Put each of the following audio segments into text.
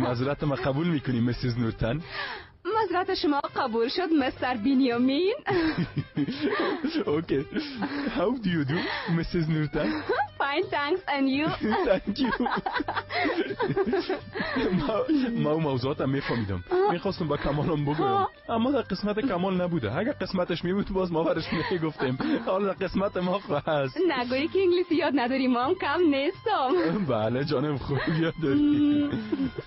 معذرت ما قبول میکنی Mrs نورتن؟ معذرت شما قبول شد Mister بنیامین. Okay. How do you do, Mrs. Nurten? Fine, thanks, and you? Thank you. ما موضوعات هم میفهمیدم. میخواستم با کمالم بگویم، اما در قسمت کمال نبوده. اگر قسمتش میبود باز ما برش میگفتیم. حالا در قسمت ما هست. نگویی که انگلیسی یاد نداری، ما هم کم نیستم. بله جانم، خوب یاد داری.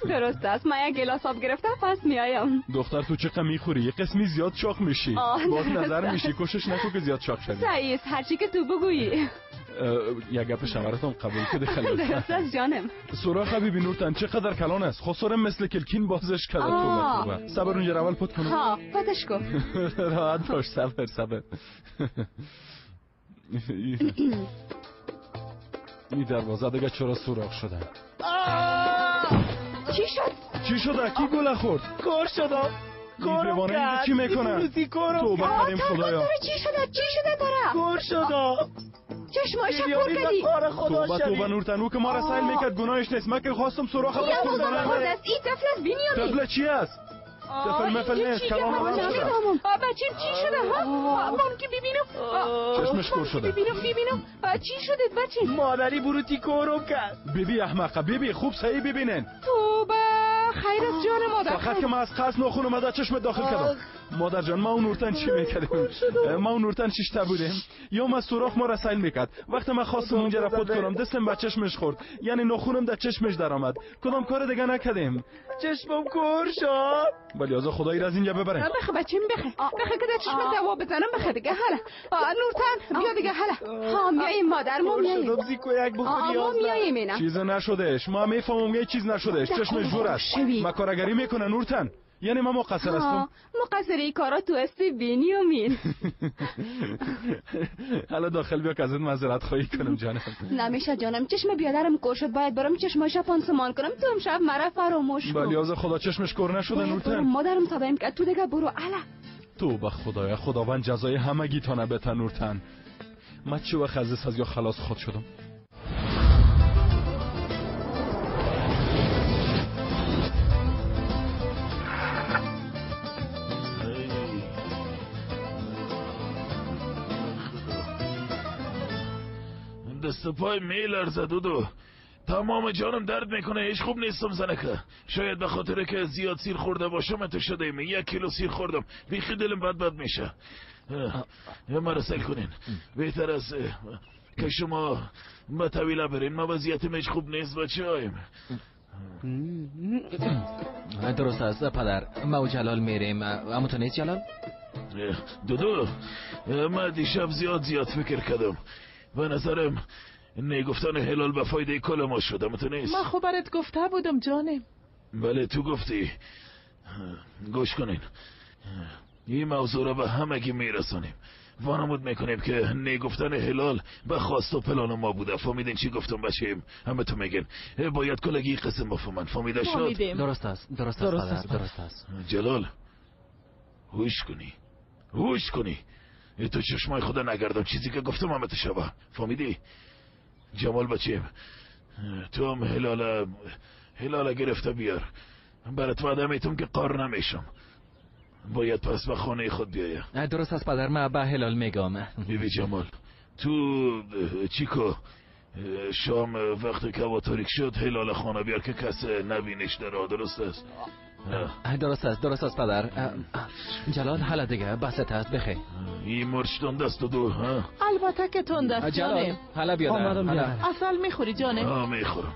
درست است. من یک گلاس آب گرفتم پس میایم. دختر تو چقدر میخوری؟ یه قسمی زیاد چاق میشی. باز نظر میشی. کوشش نکن که زیاد چاق شوی. صحیح است، هرچی که تو بگویی. یک گپ شوهرتون قبول کده خلاص. درست است جانم. سوراخ ببین نورتن چقدر کلان است. خسرم مثل کلکین بازش کرده. توبه توبه. صبر اونجا اول پت کنم. ها پتش کن. راحت باش، صبر صبر. این دروازه دیگه چرا سوراخ شده؟ چی شد؟ چی شده؟ کی گله خورد؟ کور شدم. کورم کرد. چی میکنه؟ توبه کنیم خدایا. چی شده؟ چی شده داره؟ کور شدم. چشمایش کور کردی. توبه توبه نورتن، او که ما را سیل میکرد گناهش نیست. من که خواستم سوراخ باز کنم. این طفل است بنیامین. طفل چی است؟ طفل مفل نیست، کلام آدم شده. بچیم چی شده؟ ها بام که ببینم چشمش کور شده. ببینم چی شده بچیم؟ مادری بروتی کورم کرد. بیبی احمقه، بیبی خوب صحیح ببینن. توبه خیر از جان مادر. فقط که من از قصد ناخون اومده چشم داخل کردم. مادر جان ما اون نورتن چی میکردیم؟ ما اون نورتن شش تا بودیم. یا ما سوراخ ما را سیل میکرد. وقتی من خواستم اونجا را پد کنم دستم به چشمش خورد، یعنی ناخونم در چشمش درآمد. کدام کار دیگه نکردیم. چشمم کور شد. ولی از خدایی را از اینجا ببریم. بخ بچیم بخ بخ که در چشم دوا بزنم. بخ دیگه حالا نورتن بیا دیگه حالا. ها میایم مادر، ما میایم. ما میایم. اینا چیز نشدهش. ما میفهمم یه چیز نشدهش. چشمش جور است. مکارگری میکنه نورتن. یعنی ما مقصر هستم. مقصر این کارا تو هستی بنیامین. حالا داخل بیا که ازت معذرت خواهی کنم جانم. نمیشه جانم، چشم بیادرم کور شد، باید برم چشماش پانسمان کنم. تو امشب مرا فراموش کن. ولی از خدا چشمش کور نشده نورتن. مادرم صدایم کرد تو دیگه برو. الا تو به خدایا، خداوند جزای همگی تانه بته نورتن. من چه وقت از یا خلاص خود شدم. دست پای میلرزه دودو، تمام جانم درد میکنه. هیچ خوب نیستم زنکه. شاید به خاطر که زیاد سیر خورده باشم تو شده. 1 کیلو سیر خوردم، بیخی دلم بد بد میشه. مرا سیل کنین بهتر از که شما به طویله برین. ما وضعیتم هیچ خوب نیست بچه هایم. درست است پدر، ما و جلال میریم. اما تو نیست جلال؟ دودو من دیشب زیاد فکر کردم. به نظرم نگفتن هلال به فایده کل ما شد. اما تو نیست. من خبرت گفته بودم جانم. بله تو گفتی. گوش کنین، این موضوع را به همگی میرسانیم. وانمود میکنیم که نگفتن هلال به خواست و پلان ما بوده. فهمیدین چی گفتم بچیم؟ همه تو میگن باید کلگی قسم بفهمن. فهمیده شد؟ درست است درست است پدر، درست است. جلال هوش کنی، هوش کنی. تو چشمای خدا نگردم چیزی که گفتم همه تو شبه. فهمیدی؟ جمال بچیم تو هم هلاله گرفته بیار. برات وعده میتم که قار نمیشم. باید پس به خانه خود بیایم. درست است پدر، من به هلال میگم. بیبی جمال تو چیکو شام وقتی که هوا تاریک شد هلال خانه بیار که کس نبینش در راه. درست است؟ درست است درست است پدر. جلال حالا دیگه بست است بخیر. این مرچ تند است دو. ها البته که تند است جلال. حالا بیا. عسل میخوری جانم؟ ها میخورم.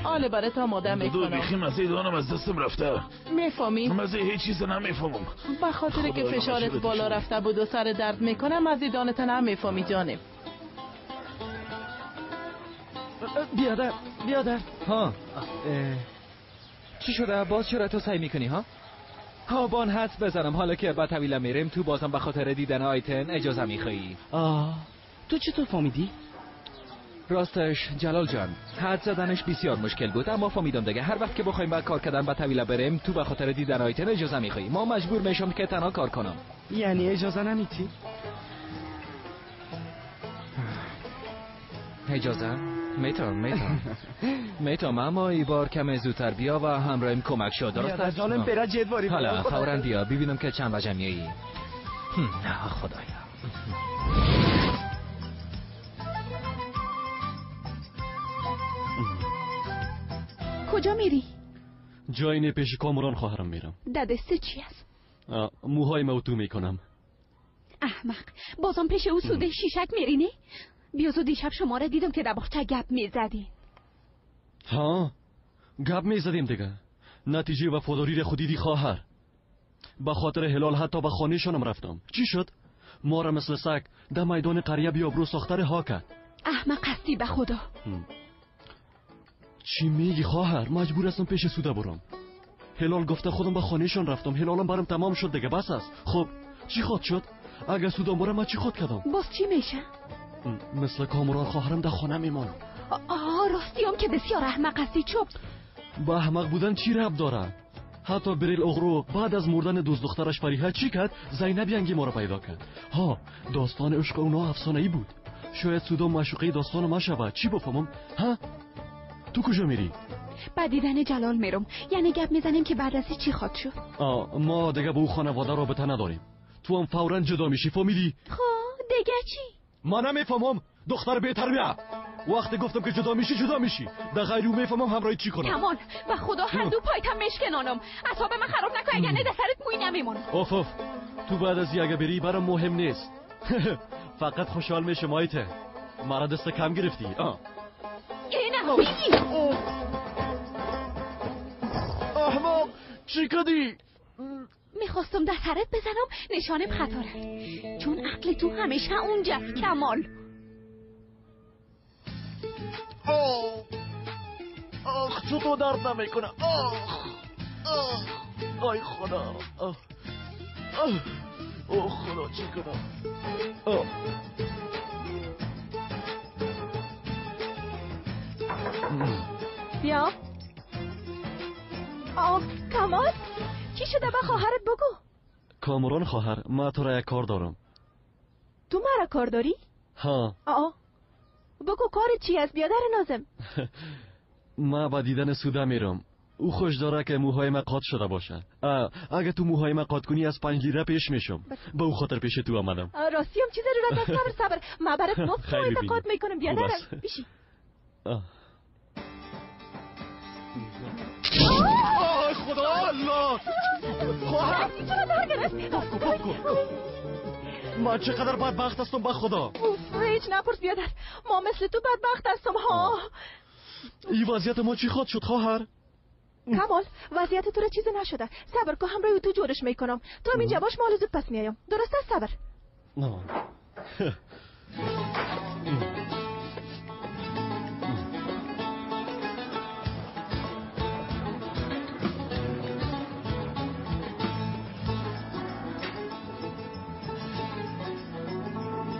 آله برات آماده میکنم. دو بیخی مزه دانم از دستم رفته. میفهمی؟ مزه هیچ چیز نمیفهمم. به خاطر که فشارت بالا رفته بود و سر درد میکنم مزه دانت نمیفهمی جانم. بیادر بیادر. ها چی شده؟ باز چرا تو سعی میکنی ها؟ ها بان حدس بزنم حالا که به طویله میریم تو بازم به خاطر دیدن آیتن اجازه میخوایی. تو چطور فهمیدی؟ راستش جلال جان حد زدنش بسیار مشکل بود، اما فهمیدم دیگه هر وقت که بخوایم به کار کردن به طویله بریم تو به خاطر دیدن آیتن اجازه میخوایی. ما مجبور میشم که تنها کار کنم. یعنی اجازه نمیتی؟ اجازه؟ میتونم اما ای بار کم زودتر بیا و همراهیم کمک شد. درست است؟ جانم پیرا جدواری. حالا فوراً بیا ببینم که چند بجه میایی. نه خدایا. کجا میری؟ جای نه پیش کامران خواهرم میرم. ددسته چی است؟ موهای مو تو میکنم. احمق، بازم پیش او سوده شیشک میری نه؟ بیازو دیشب شما را دیدم که در باغچه گپ میزدین. ها گپ میزدیم دیگه. نتیجه وفاداری را خودیدی خواهر. به خاطر هلال حتی به خانهشانم رفتم. چی شد؟ ما را مثل سگ در میدان قریه بیابرو ساخته رها کرد. احمق هستی به خدا. چی میگی خواهر؟ مجبور هستم پیش سوده برم. هلال گفته خودم به خانهشان رفتم. هلالم برم تمام شد دیگه، بس است. خب چی خود شد؟ اگه سودام برم من چی خود کردم؟ باز چی میشه؟ مثل کامران خواهرم در خانه میمانم. آه راستیم که بسیار احمق هستی. چوب با احمق بودن چی ربط داره؟ حتی بریل اغرو بعد از مردن دوست دخترش فریحه چی کرد؟ زینب ینگی ما را پیدا کرد. ها داستان عشق اونا افسانه ای بود. شاید سودا معشوقه داستان ما شود. چی بفهمم؟ ها تو کجا میری؟ بعد دیدن جلال میرم. یعنی گپ میزنیم که بعد از چی خواد شد. ما دیگه با او خانواده رابطه نداریم. تو هم فورا جدا میشی، فهمیدی؟ خب دیگه چی؟ ما نمیفهمم دختر بی‌تربیه. وقتی گفتم که جدا میشی جدا میشی. در غیر او میفهمم همراهی چی کنم. کمال و خدا هر دو پایتم مشکنانم. اعصاب من خراب نکن اگه نه در سرت موی نمیمونه. اوف اوف تو بعد از اگه بری برام مهم نیست. فقط خوشحال میشم آیته. مرا دست کم گرفتی. احمق چی کردی؟ میخواستم در سرت بزنم نشانم خطا رفت. چون عقل تو همیشه اونجاست کمال. آخ چطور درد نمیکنه. آخ آخ آی خدا. آخ اوه خدا چی کنم؟ بیا. آه کمال چی شده؟ به خواهرت بگو. کامران خواهر من تو را یک کار دارم. تو مرا کار داری؟ ها. آه بگو کار چی است بیادر نازم. من با دیدن سوده میرم. او خوش داره که موهای من قات شده باشه. اگه تو موهای من قات کنی از 5 لیره پیش میشم. به او خاطر پیش تو آمدم. راستی هم چیز ضرورت است. صبر من برات مفت موهای قات میکنم بیادر. بیشی. آه خدا الله خواهر چرا در گرفت؟ من چقدر بدبخت هستم به خدا. هیچ نپرس بیادر، ما مثل تو بدبخت هستم ها. این وضعیت ما چی خواد شد خواهر؟ کمال وضعیت تو را چیزی نشده. صبر که همراه تو جورش میکنم. تو هم اینجا باش، مال زود پس میایم. درست است؟ صبر.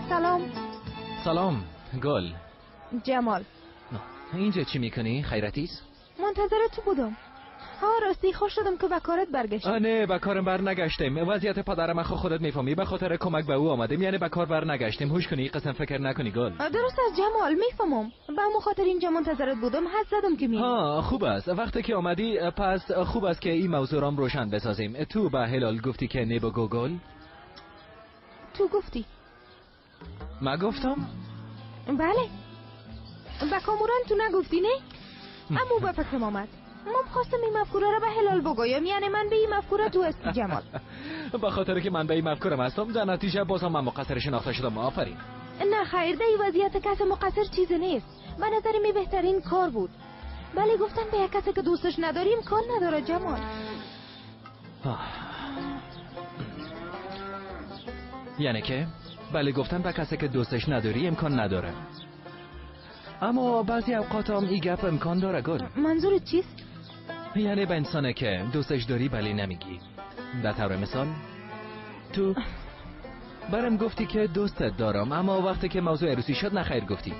سلام. سلام گل. جمال اینجا چی میکنی؟ خیرتیست؟ منتظر تو بودم. ها راستی خوش شدم که به کارت برگشتی. نه به کارم بر نگشتیم. وضعیت پدرم خو خودت میفهمی. به خاطر کمک به او آمدیم، یعنی به کار بر نگشتیم. هوش کنی قسم فکر نکنی گل. درست از جمال میفهمم. به همون خاطر اینجا منتظرت بودم. حد زدم که می. ها خوب است. وقتی که آمدی پس خوب است که این موضوع را روشن بسازیم. تو به هلال گفتی که نه بگو گل؟ تو گفتی. ما گفتم؟ بله. به کاموران تو نگفتی نه؟ اما به فکرم آمد. من خواستم این مفکوره را به هلال بگویم، یعنی من به این مفکوره تو هستی جمال. به خاطر که من به این مفکورم هستم در نتیجه بازم من مقصر شناخته شدم. آفرین. نه خیر، در این وضعیت کس مقصر چیزی نیست. به نظر می بهترین کار بود. بله گفتن به یک کسی که دوستش نداری امکان نداره جمال. یعنی که بله گفتن به کسی که دوستش نداری امکان نداره. اما بعضی اوقات هم این گپ امکان داره گل. منظور چیست؟ یعنی به انسانه که دوستش داری بله نمیگی. در طور مثال تو برم گفتی که دوستت دارم، اما وقتی که موضوع عروسی شد نخیر گفتی.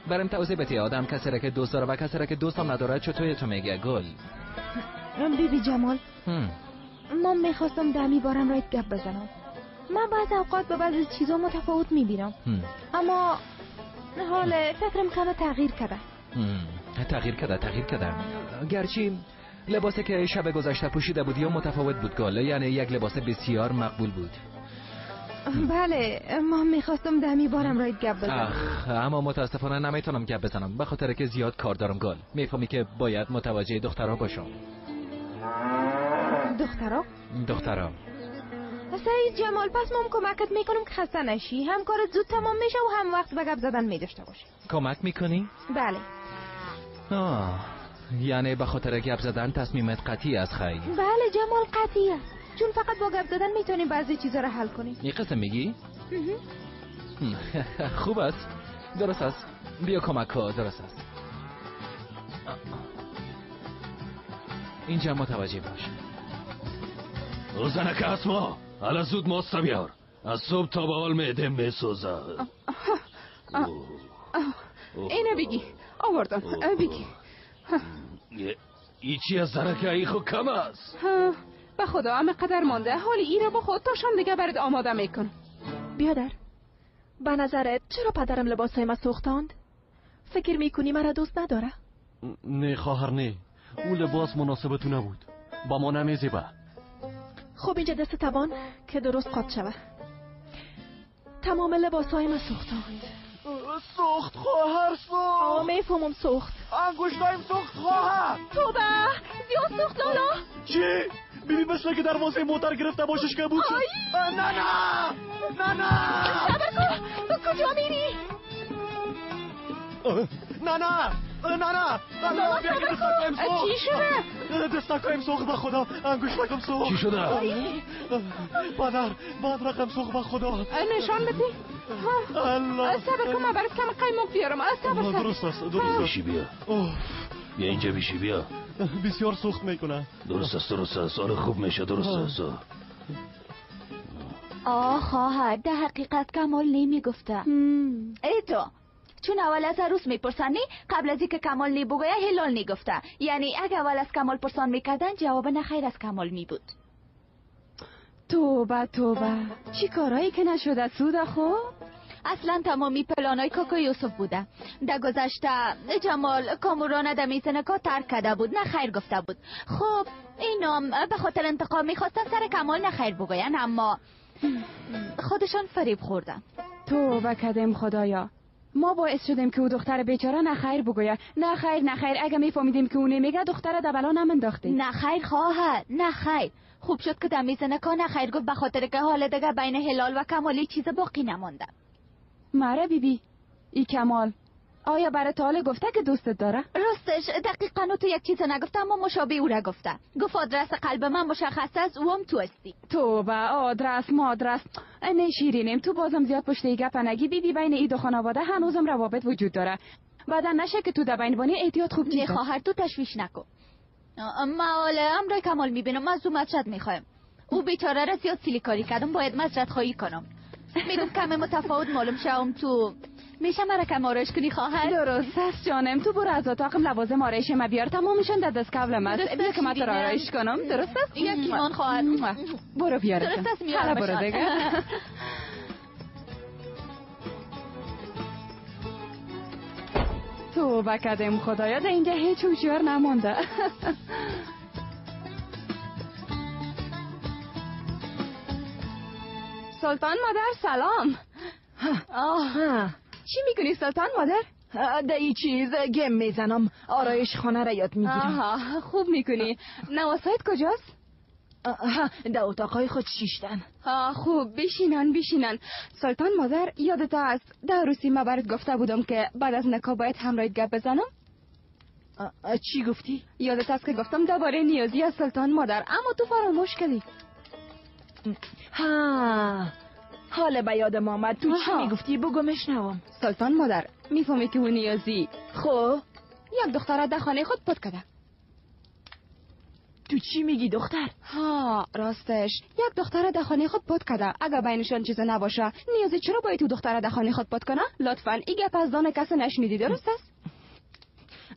برم توضیح بده آدم کسی را که دوست داره و کسی را که دوستم نداره چطور تو میگه گل؟ بیبی جمال من میخواستم دمی بارم رایت گپ بزنم. من بعض اوقات به بعضی چیزا متفاوت میبینم، اما حال فکرم کم تغییر کرده. تغییر کرده. گرچه لباسی که شب گذشته پوشیده بودی متفاوت بود گل، یعنی یک لباس بسیار مقبول بود. بله، ما میخواستم دمی بارم رایت گپ بزنم. اما متاسفانه نمیتونم گپ بزنم به خاطر که زیاد کار دارم گل. میفهمی که باید متوجه دخترها باشم. دخترها؟ دخترها. سعید جمال، پس مام کمکت میکنم که خسته نشی، هم کارت زود تمام میشه و هم وقت به گپ زدن میداشته باشی. کمک میکنی؟ بله. یعنی به خاطر گپ زدن تصمیمت قطعی است خی؟ بله جمال، قطعی است، چون فقط با گپ زدن میتونیم بعضی چیزا رو حل کنیم. این قسم میگی؟ خوب است، درست است، بیا کمک کن. درست است، اینجا متوجه باش. او زنک اسما، حالا زود ماست بیار، از صبح تا به حال معده میسوزه. اینو بگی آوردم، بگی. ای چی از زنک ای خو کم است. به خدا همه قدر مانده، حالی این رو بخور تا شام دیگه برات آماده میکن. بیادر، به نظرت چرا پدرم لباسهای ما سوختاند؟ فکر میکنی مرا دوست نداره؟ نه خواهر نه، او لباس مناسب تو نبود، با ما نمیزیبه. خب اینجا دست توان که درست قاط شوه. تمام لباسهای ما سوختاند. سوخت خواهر، سوخت. میفهمم سوخت. انگشتایم سوخت خواهر. توبه، زیاد سوخت لالا. چی؟ بیبی مثل که دروازه موتر گرفته باشش که بود شد. نه نه نه نه، صبر کن، کجا میری؟ نه نه نه نه نه، بیا که دستکایم سوخت. چی شده؟ دستکایم سوخت به خدا، انگشتکم سوخت. چی شده؟ پدر، رقم سوخت به خدا. نشان بدی؟ الله، صبر کن من برات کم قیماق بیارم. صبر. درست است، درست است. بیشی بیا، بیا اینجا، بیشی بیا. بسیار سوخت میکنه. درست است، درست است، آره خوب میشه، درست است. آه خواهر، در حقیقت کمال نمیگفته. ای تو چون اول از عروس میپرسن، قبل از اینکه کمال نی بگویه هلال نگفته، یعنی اگه اول از کمال پرسان میکردن جواب نخیر از کمال میبود. توبه توبه، چی کارهایی که نشده سودا. خب اصلا تمامی پلانای کاکا یوسف بوده. در گذشته جمال کاموران در میزنکا ترک کرده بود، نه خیر گفته بود. خب اینا به خاطر انتقام میخواستن سر کمال نه خیر بگوین، اما خودشان فریب خوردن. توبه کردیم خدایا، ما باعث شدیم که او دختر بیچاره نه خیر بگوید. نه خیر، نه خیر. اگه میفهمیدیم که او نمیگه دختر در بلا نمنداختیم. نه خیر خواهر، نه خیر. خوب شد که در میزنکا نه خیر گفت، به خاطر که حال دیگه بین هلال و کمالی چیز باقی نمانده. مره بیبی، ای کمال آیا برای تاله گفته که دوستت داره؟ راستش دقیقا تو یک چیز نگفته، اما مشابه او را گفته. گفت آدرس قلب من مشخص است، او هم تو هستی. توبه، آدرس مادرس. نه شیرینم، تو بازم زیاد پشت ای گپ نگی بیبی. بین ای دو خانواده هنوزم روابط وجود داره، بعدا نشه که تو دبین بانی. احتیاط خوب چیز. نه خواهر، تو تشویش نکن. ما حالا امرای کمال میبینم، از او مشهد میخوایم. او بیچاره را زیاد سیلیکاری کردم، باید مشهد خواهی کنم. میگم کم متفاوت معلوم شوم. تو میشه مرا کم آرایش کنی خواهر؟ درست است جانم، تو برو از اتاقم لوازم آرایش ما بیار، تمامشون در دست قبلم است. بیا که من تو را آرایش کنم. درست است؟ یک ایمان خواهر، برو بیار. درست است، میارم. حالا برو دیگه. توبه کردیم خدایا، در اینجا هیچ هوشیار نمانده. سلطان مادر سلام. چی میکنی سلطان مادر؟ در این چیز گیم میزنم، آرایش خانه را یاد میگیرم. آها، خوب میکنی. نواسایت کجاست؟ در اتاقای خود شیشتن. خوب، بشینن بشینن. سلطان مادر یادت است در عروسی ما برات گفته بودم که بعد از نکاح باید همراهت گپ بزنم؟ چی گفتی؟ یادت است که گفتم درباره نیازی از سلطان مادر، اما تو فراموش کردی. ها، حالا به یادم آمد. تو چی میگفتی؟ بگو میشنوم. سلطان مادر میفهمی که او نیازی خب یک دختر در خانه خود پت کرده. تو چی میگی دختر؟ ها راستش یک دختر در خانه خود پت کرده. اگر بینشان چیز نباشه نیازی چرا باید تو دختر در خانه خود پت کنه؟ لطفاً این گپ از دان کس نشنیدی، درست است؟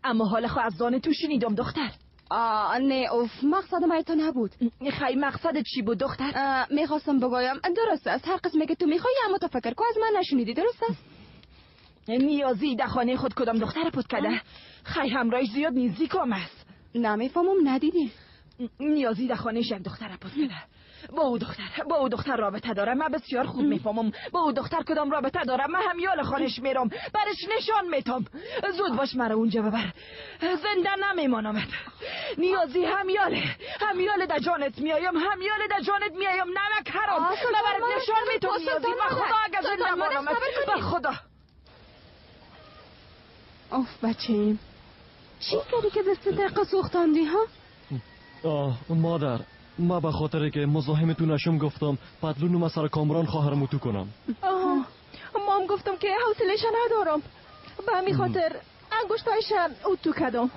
اما حالا خو از دان تو شنیدم دختر. نه اوف، مقصد من تو نبود. خی مقصد چی بود دختر؟ میخواستم بگویم درست است هر قسمی که تو میخوای، اما تو فکر کو از من نشنیدی، درست است؟ نیازی در خانه خود کدام دختر پوت کرده؟ خی همراهش زیاد نزدیک است. نمیفهمم، ندیدیم. نیازی در خانهش یک دختر پوت کرده. با او دختر رابطه داره. من بسیار خوب میفهمم با او دختر کدام رابطه داره. من هم یال خانش میرم، برش نشان میتم. زود باش مرا اونجا ببر، زنده نمیمانمت. نیازی همیاله در جانت میایم، همیاله در جانت میایم. نمک حرام، من برات نشان میتم نیازی. من خدا اگه زنده مانمت، به خدا. اوف بچه‌ایم، چی کردی که دست دقیقه سوختاندی ها؟ آه مادر، ما به خاطر که مزاحمتون نشم گفتم پتلونم سر کامران خواهرم تو کنم. آها، ما هم گفتم که حوصله‌اش ندارم، به همین خاطر انگشتایش اتو کردم.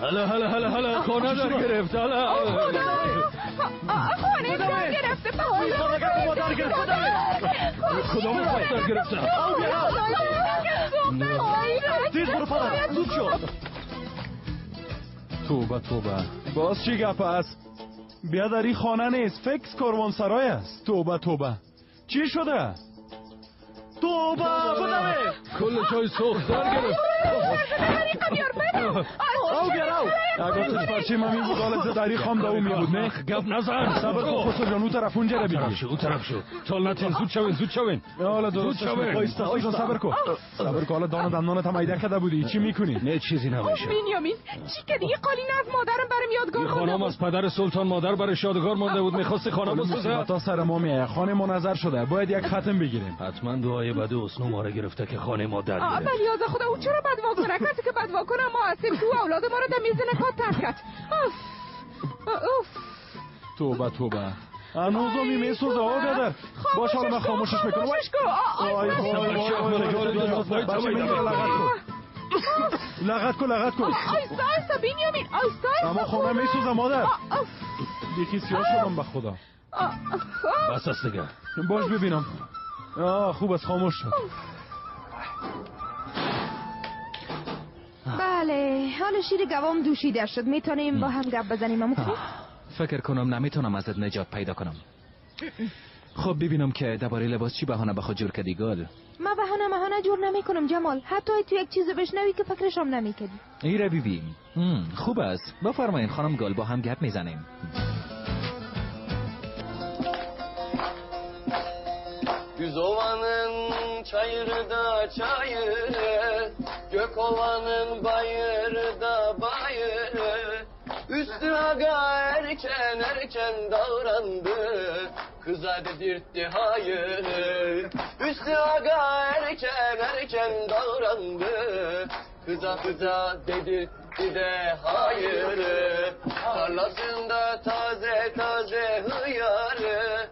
هلا هلا هلا هلا، خانه در گرفت. هلا خانه در گرفته. در گرفت. کدام در گرفته؟ تیز برو پدر، زود شو. توبه توبه، باز چی گپ است؟ بیا در این خانه نیست، فکس کاروانسرای است. توبه توبه، چی شده؟ توبه بدمه کل جای سوخت در گرفت. او گراو اگر پرچه من می بود حالت داری خام داو می بود. نه گپ نزن، صبر کن خسرو جان، اون طرف اونجا رو بگیر. اون طرف شو، چال نتین. زود شوین، زود شوین. حالا درست شو، آیستا صبر کن، صبر کن. حالا دانه دندانت هم ایده کرده بودی، چی میکنی؟ نه چیزی نمیشه. بنیامین چی که دیگه قالین از مادرم برام یادگار مونده. خانم از پدر سلطان مادر برای یادگار مونده بود، می‌خواست خانم بسوزه. تا سر ما میاد، خانه ما نظر شده، باید یک ختم بگیریم. حتما دعای بد حسن ما رو گرفته که خانه ما در گرفت. بلیاز خدا، او چرا بدوا کنه؟ کسی که بدوا کنه ما هستیم. تو اولاد ما رو در میز نکات ترک کرد. اوف اوف، توبه توبه، هنوزم میسوزه. آ بیادر باش، حالا من خاموشش میکنم. خاموشش کن. لغت کن، لغت کن. آیستا آیستا بنیامین، آیستا آیستا. اما خانه میسوزه مادر. یکی سیاه شدم به خدا. بس است دیگه. باش ببینم. آه خوب است، خاموش شد. بله، حال شیر گوام دوشیده شد، میتونیم با هم گپ بزنیم. امو فکر کنم نمیتونم ازت نجات پیدا کنم. خب ببینم که درباره لباس چی بهانه به خود جور کردی گل؟ من بهانه مهانه جور نمیکنم جمال، حتی تو یک چیز بشنوی که فکرش هم نمیکردی. ایره بیبی، خوب است، بفرمایین خانم گل، با هم گپ میزنیم. Yüzovanın çayırı da çayırı, Gökovanın bayırı da bayırı. Üstü aga erken erken davrandı, kıza dedirtti hayırı. Üstü aga erken erken davrandı, kıza kıza dedirtti de hayırı. Tarlasında taze taze hıyarı,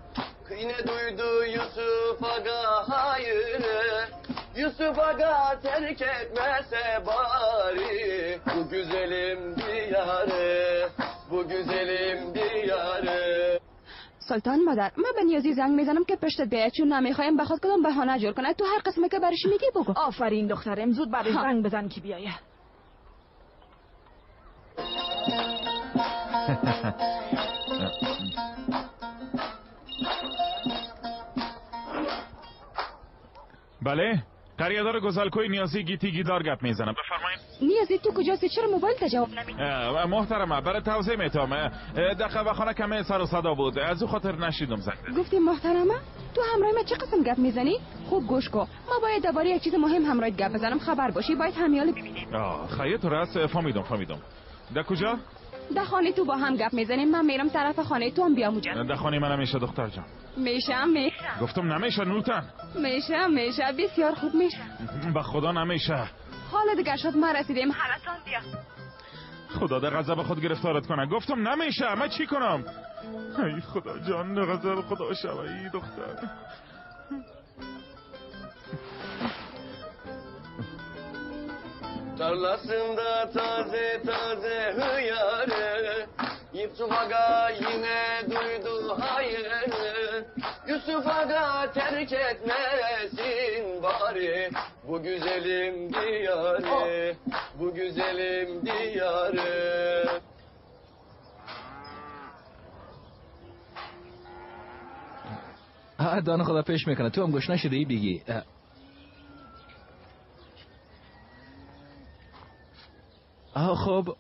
yine duydu Yusuf Aga hayırı. Yusuf Aga terk etmese bari, bu güzelim diyarı, bu güzelim diyarı. سلطان مادر، من به نیازی زنگ میزنم که پشتت بیاید، چون نمیخوایم به خود کدام بهانه جور کنه. تو هر قسمه که برش میگی بگو. آفرین دخترم، زود برش زنگ بزن که بیایه. بله، قریه‌دار گزلکوی نیازی گیتی گیدار گپ میزنم. بفرمایید. نیازی تو کجاستی؟ چرا موبایل تا جواب نمیدی؟ محترمه، برای توضیح میتم. دقیقه و خانه کمه سر و صدا بود، از او خاطر نشیدم زنگ. گفتی محترمه؟ تو همراه ما چه قسم گپ میزنی؟ خوب گوش کن، ما باید درباره یک چیز مهم همراهت گپ بزنم. خبر باشی باید همیال ببینیم. خیر تو راست، فهمیدم. در کجا؟ در خانه تو با هم گپ میزنیم. من میرم طرف خانه تو هم بیام اونجا. در خانه من نمیشه دختر جان. میشه. گفتم نمیشه نوتن. میشه، بسیار خوب میشه. به خدا نمیشه. حالا دیگه شد ما رسیدیم، حالتان بیا. خدا در غضب خود گرفتارت کنه. گفتم نمیشه، من چی کنم؟ ای خدا جان، غضب خدا شوه ای دختر. Tarlasında taze taze hıyarı, Yusuf Aga yine duydu hayırı. Yusuf Aga terk etmesin bari, bu güzelim diyarı, bu güzelim diyarı. دانه خدا پیش میکنه. تو هم گوش نشده ای بیگی. خب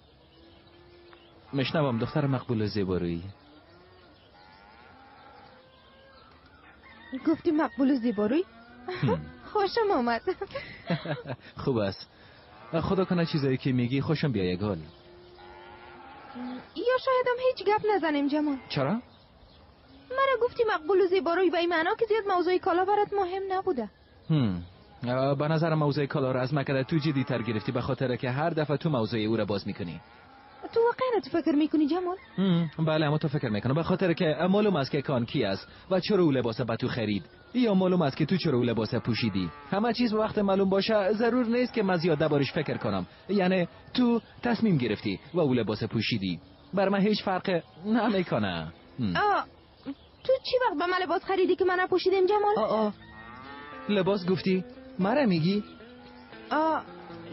میشنوم دختر مقبول زیبارویی. گفتی مقبول زیبارویی؟ خوشم آمد. خوب است. خدا کنه چیزایی که میگی خوشم بیایه گل. یا شایدم هیچ گپ نزنیم جمال. چرا؟ مرا گفتی مقبول و زیبارویی به این معنا که زیاد موضوع کالا برات مهم نبوده. به نظر موضوع کالا را از مکده تو جدی تر گرفتی، به خاطر که هر دفعه تو موضوع او را باز میکنی. تو واقعا تو فکر میکنی جمال؟ بله اما تو فکر میکنم، به خاطر که معلوم است که کان کی است و چرا او لباس به تو خرید، یا معلوم است که تو چرا او لباس پوشیدی. همه چیز به وقت معلوم باشه ضرور نیست که من زیاد دربارش فکر کنم. یعنی تو تصمیم گرفتی و او لباس پوشیدی، بر من هیچ فرق نمیکنه. تو چی وقت به من لباس خریدی که من نپوشیدم جمال؟ لباس گفتی؟ مرا میگی؟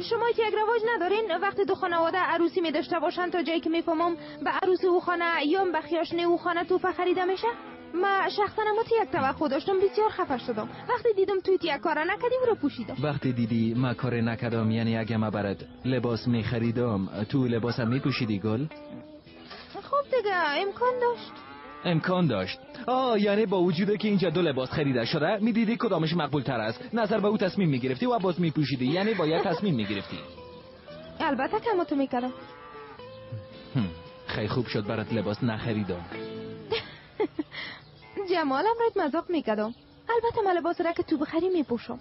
شما که یک رواج ندارین وقتی دو خانواده عروسی می داشته باشن تا جایی که میفهمم به عروس او خانه یا به خیاشنه او خانه توفه خریده میشه؟ ما شخصا اما یک توقع داشتم، بسیار خفه شدم وقتی دیدم توی یک کار نکردی او رو پوشیدم. وقتی دیدی ما کار نکردم یعنی اگه ما برات لباس میخریدم تو لباسم میپوشیدی گل؟ خب دیگه امکان داشت. امکان داشت. یعنی با وجود که اینجا دو لباس خریده شده میدیدی کدامش مقبول تر است، نظر به او تصمیم میگرفتی و باز میپوشیدی. یعنی باید تصمیم میگرفتی. البته که تو میکردم. خیلی خوب شد برات لباس نخریدم. جمالم رایت مذاق میکردم. البته من لباس را که تو بخری میپوشم.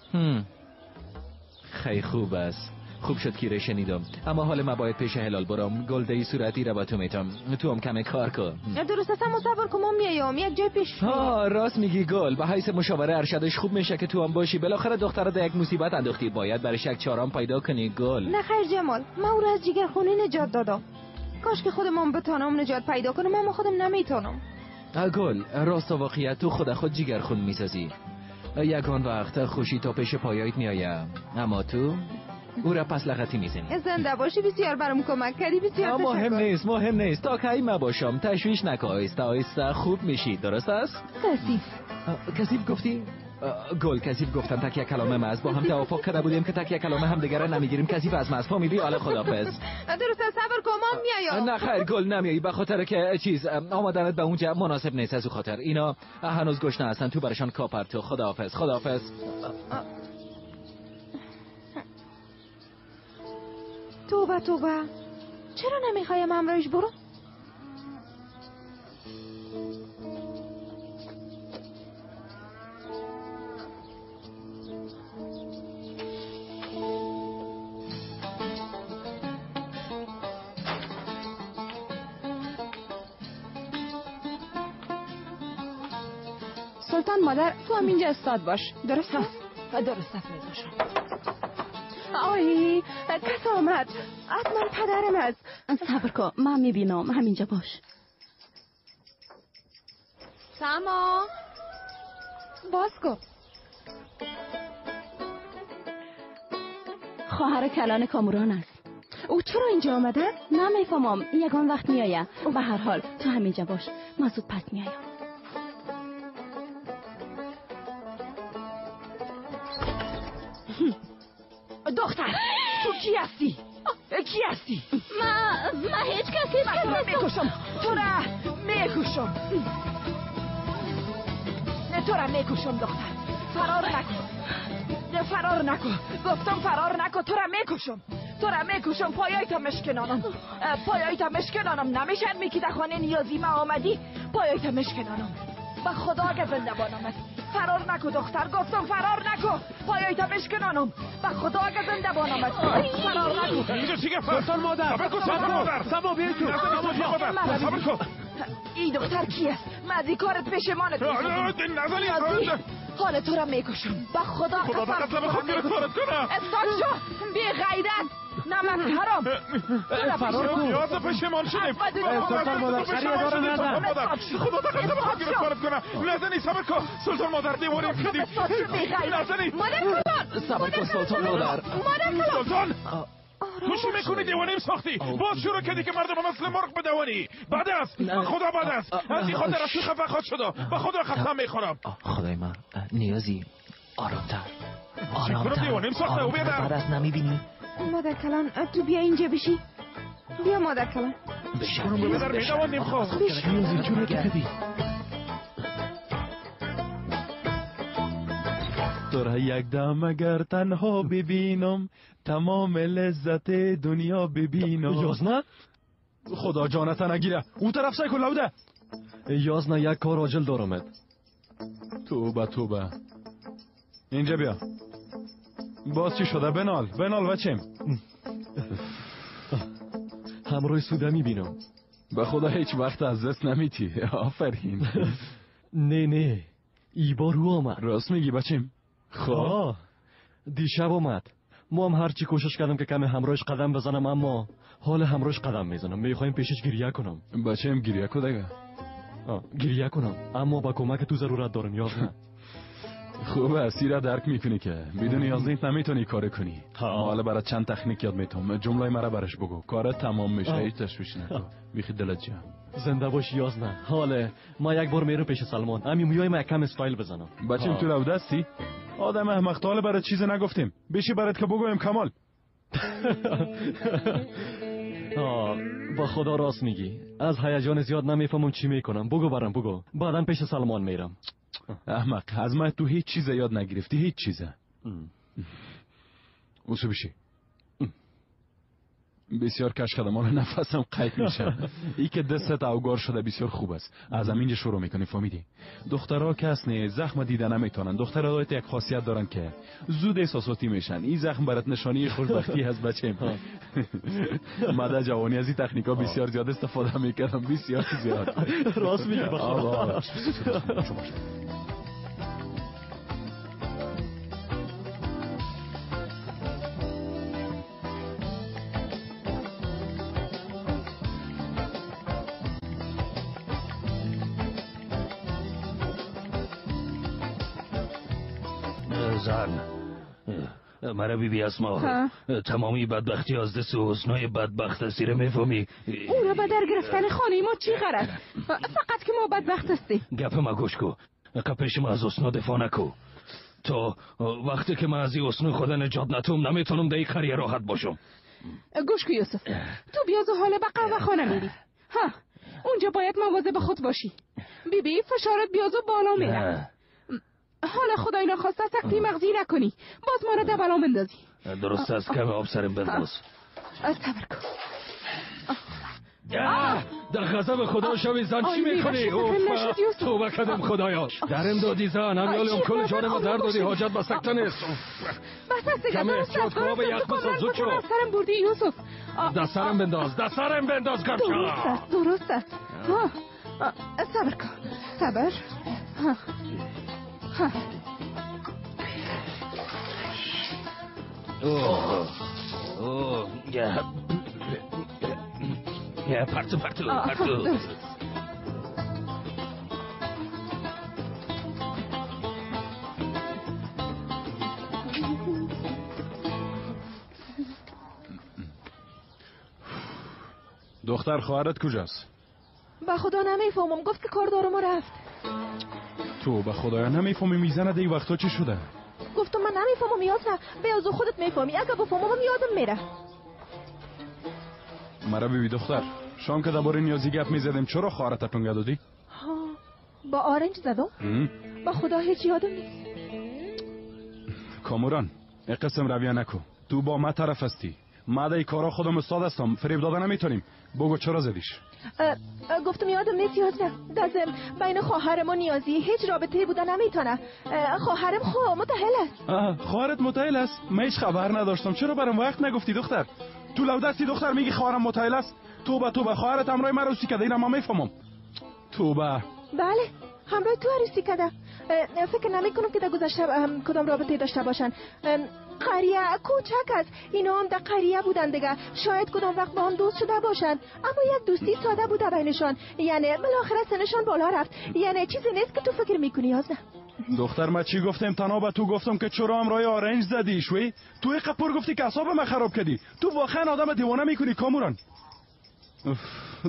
خیلی خوب است. خوب شد که شنیدم. اما حال ما باید پیش هلال برم. گلده صورتی را با تو میتم. تو هم کم کار کن. درست است، اما صبر کن ما میایم یک جای پیش. راست میگی گل. به حیث مشاوره ارشدش خوب میشه که تو هم باشی. بالاخره دختر در یک مصیبت انداختی، باید برش یک چارام پیدا کنی گل. نه خیر جمال، ما او را از جگرخونی نجات دادم. کاش که خودم بتانم نجات پیدا کنم، اما خودم نمیتونم. گل راست و واقعیت تو خود جگرخون میسازی. یگان وقت خوشی تا پیش پایایت میآیم، اما تو او را پس لغتی میزنی. زنده باشی، بسیار برام کمک کردی، بسیار تشکر. مهم نیست، مهم نیست. تا کی ما باشم تشویش نکن، آهسته آهسته خوب میشی. درست است؟ کثیف. کثیف گفتی؟ گل کثیف گفتم. تکیه کلامه ما از با هم توافق کرده بودیم که تکیه کلامه هم دیگر نمیگیریم. کثیف از ما فهمیدی؟ حالا خداحافظ. درست است، صبر کن ما میایم. نه خیر گل نمیایی، به خاطر که چیز آمدنت به اونجا مناسب نیست. از او خاطر اینا هنوز گشنه هستن، تو برشان کاپر تو. خداحافظ، خداحافظ. توبه توبه، چرا نمیخوایم همراهش برو؟ سلطان مادر تو هم اینجا استاد باش. درست است؟ درست است میباشم. آی کس آمد، حتما پدرم است. صبر کن من میبینم، همینجا باش. سما باز کن. خواهر کلان کاموران است. او چرا اینجا آمده؟ نمیفهمم، یگان وقت میآید. به هر حال تو همینجا باش، من زود پس میایم. دختر تو کی هستی؟ کی هستی؟ من هیچ کسی من تو را میکشم، تو را میکشم، تو را میکشم دختر. فرار نکن، فرار نکن، گفتم فرار نکن. تو را میکشم، تو را میکشم. پایایت مشکنانم، پایایت مشکنانم. نمیشن میکی در خانه نیازی ما آمدی. پایایت مشکنانم، به خدا که زنده بانم. فرار نکن دختر، گفتم فرار نکن. پایایت مشکنانم، به خدا که زنده بانم. فرار نکن. اینجا چی گفت؟ سلطان مادر، صبر کن سلطان مادر. سما بیا تو. صبر کن. این دختر کی است؟ من از این کارت پشیمانت می‌کنم. حال تو را میکشم، به خدا خدا به قتل بخواد گرفتارت کنم. استاد شو بی غیرت، نمک حرام. فرار کن. نیاز پشیمان شدیم. سلطان مادر خریه داره نزن. خدا به قتل بخواد گرفتارت کنم. نزنی، صبر کن سلطان مادر. دیوانه شدیم. نزنی. مادر کلان، صبر کن سلطان مادر. مادر کلان. سلطان تو چی میکنی؟ دیوانیم ساختی. باز شروع کردی که مردم مثل مرغ بدوانی. بعد است خدا، بعد است از این خاطر از تو خفه خواهد شد. به خدا قسم میخورم. خدای من نیازی آرامتر، آرامتر. دیوانیم ساخته. او بیادر بعد از نمیبینی؟ مادر کلان تو بیا اینجا بشی. بیا مادر کلان. برادر میدوانیم خب. نیازی چرا تو کدی؟ تو را یک دم اگر تنها ببینم تمام لذت دنیا ببینم. یازنه؟ خدا جانت نگیره. اون طرف سعی کن لوده. یازنه یک کار عاجل دارمت. توبه توبه. اینجا بیا. باز چی شده؟ بنال بنال بچم. همراه سوده میبینم. به خدا هیچ وقت از دست نمیتی. آفرین. نه نه ای بار او آمد. راست میگی بچم؟ خب دیشب آمد. ما هم هرچی کوشش کردم که کمی همراهش قدم بزنم، اما حال همراهش قدم میزنم. میخوایم پیشش گریه کنم. بچم گریه کو دیگه. گریه کنم، اما با کمک تو ضرورت دارم یازنه. خوب اسیره درک میکنی که بدون یازنیت نمیتونی کار کنی. حالا برات چند تکنیک یاد میتونم. جمله مرا برش بگو کارت تمام میشه. هیچ تشویش نکن. بیخی دلت جمع. زنده باش یازنه. حالا ما یک بار میرم پیش سلمان. امی میای ما کم استایل بزنم. بچم تو لو دستی؟ آدم احمق تا حالا برات چیز نگفتیم. بشی برات که بگویم کمال. با خدا راست میگی. از هیجان زیاد نمیفهمم چی میکنم. بگو برام بگو. بعدم پیش سلمان میرم. احمق از من تو هیچ چیز یاد نگرفتی. هیچ چیزه. اوسو بشی. بسیار کش کردم. حالا نفسم قید میشه. ای که دستت اوگار شده بسیار خوب است. از همینجا شروع میکنی فهمیدی؟ دخترها کس نه زخم دیده نمیتونن. دخترها یک خاصیت دارن که زود احساساتی میشن. این زخم برات نشانی خوشبختی از بچه. ما در جوانی از این تکنیکا بسیار زیاد استفاده میکردم. بسیار زیاد. راست میگی بخدا. زن مرا بی بی اسما تمامی بدبختی از دست حسنای بدبخت اسیره میفهمی. او را به در گرفتن خانه ما چی غرض؟ فقط که ما بدبخت هستیم. گپ ما گوش کو. پیش ما از حسنا دفاع نکو. تا وقتی که من از این حسن خدا نجات نتوم نمیتونم در این قریه راحت باشم. گوش کو یوسف، تو بیاز و حالا به قهوه خانه میری. ها اونجا باید مواظب خود باشی. بی بی فشارت بیازو بالا میره. حالا خدای نخواسته سکتی مغزی نکنی باز ما را در بلا مندازی. درست است. کم آب سرم بنداز. صبر کن. در غضب خدا شوی زن چی میکنی؟ توبه کردم خدایا. درم دادی زن. همیالیم کل جان ما در دادی. حاجت به سکته نیست. بس است دیگه. کم احتیاط کن. آب یخ بساز. زود شو. سرم بردی یوسف. در سرم بنداز. در سرم بنداز. درست است. درست است. صبر کن. صبر. اوه اوه یا پرتو پرتو پرتو. دختر خواهرت کجاست؟ به خدا نمیفهمم. گفت که کار دارم و رفت. تو به خدایا نمیفهمی میزنه دی وقتا چی شده؟ گفتم من نمیفهمم یازنه. بیازو خودت میفهمی. اگه بفهمم یادم میره. مرا ببی دختر، شام که درباره نیازی گپ میزدیم چرا خواهرت تونگه دادی؟ ها با آرنج زدم؟ با خدا هیچ یادم نیست. کاموران این قسم رویه نکو. تو با ما طرف هستی. ما در کارا خودم استاد هستم. فریب دادن نمیتونیم. بگو چرا زدیش؟ گفتم یادم نیست یازنه. دازم بین خواهرم و نیازی هیچ رابطه بوده نمیتونه. خواهرم خو متأهل است. خواهرت متأهل است؟ من هیچ خبر نداشتم. چرا برام وقت نگفتی دختر؟ تو لو دستی دختر میگی خواهرم متأهل است؟ توبه توبه خواهرت همراه من عروسی کرده. اینم من میفهمم. توبه. بله همراه تو عروسی کرده. فکر نمیکنم که در گذشته کدام رابطه داشته باشن. قریه کوچک است. اینا هم در قریه بودن دیگه. شاید کدام وقت با هم دوست شده باشند، اما یک دوستی ساده بوده بینشان. یعنی بالاخره سنشان بالا رفت. یعنی چیزی نیست که تو فکر میکنی یازنه. دختر ما چی گفتم؟ تنها به تو گفتم که چرا همراه آرنج زدی شوی؟ تو قپور گفتی که اعصاب من خراب کردی. تو واقعا آدم دیوانه میکنی کاموران.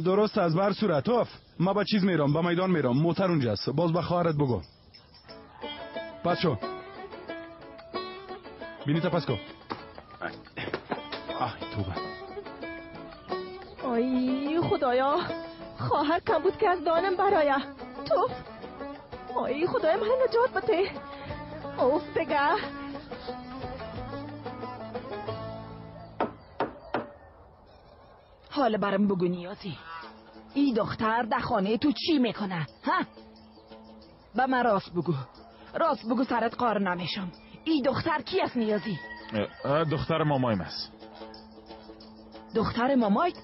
درست از بر صورت. اوف ما با چیز میرم، با میدان میرم. موتر اونجاست. باز به خواهرت بگو. پس شو. بینی تا پس کو. آه توبه. آی خدایا، خواهر کم بود که از دانم برایه. توف. آی خدایا من نجات بده. اوف بگه. حالا برام بگو نیازی، ای دختر در خانه تو چی میکنه؟ ها؟ به من راست بگو، راست بگو سرت قار نمیشم. ای دختر کی است نیازی؟ دختر مامایم است. دختر مامایت؟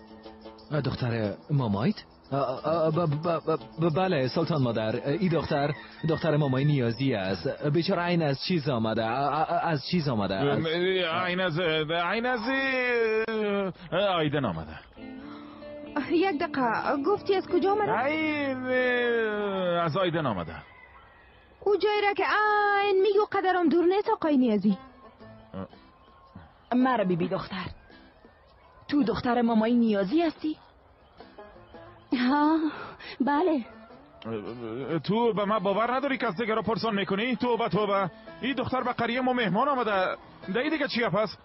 دختر مامایت؟ بله سلطان مادر، ای دختر دختر مامای نیازی است. بیچاره عین از چیز آمده، از چیز آمده، عین از آیدن آمده. یک دقیقه، گفتی از کجا آمده؟ از آیدن آمده. او جایی را که عین میگو قدرم دور نیست آقای نیازی. مرا بی بی دختر، تو دختر مامای نیازی هستی؟ ها بله. تو به من باور نداری که از دیگه را پرسان میکنی؟ توبه توبه، این دختر به قریه ما مهمان آمده. دی دیگه چیه پس؟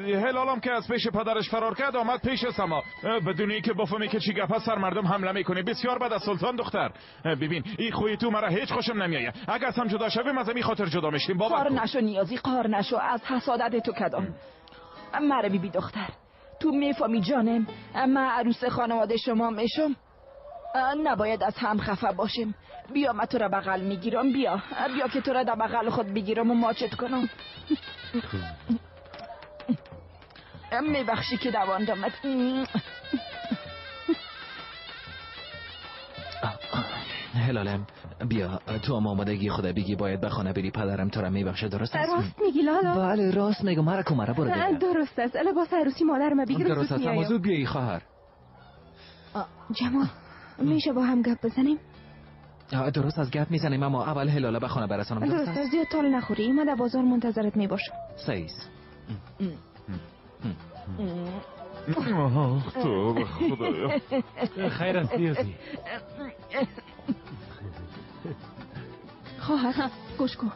هلالم که از پیش پدرش فرار کرد آمد پیش سما، بدون اینکه بفهمی که چی گپ سر مردم حمله میکنی. بسیار بد از سلطان دختر. ببین این خوی تو مرا هیچ خوشم نمیآید. اگه از هم جدا شویم از این خاطر جدا میشیم. بابا قار نشو نیازی، قار نشو، از حسادت تو کدام. مرا بی بی دختر، تو میفهمی جانم، من عروس خانواده شما میشم، نباید از هم خفه باشیم. بیا من تو را بغل میگیرم، بیا بیا که تو را در بغل خود بگیرم و ماچت کنم. میبخشی که دواندمت. هلالم بیا، تو هم آمادگی خدا بگی باید به خانه بری، پدرم تو را میبخشه. درست است؟ راست میگی لالا؟ بله راست میگم. مرا کو مرا برو دیگه. درست است. لباس عروسی مادرم بگیر. درست است، اما زود بیایی خواهر. جمال میشه با هم گپ بزنیم؟ درست از گپ میزنیم، اما اول هلاله به خانه برسانم. درست است، زیاد طول نخوری، من در بازار منتظرت میباشم. سیس. تو به خدایا. خیر است نیازی. خواهر گوش کن.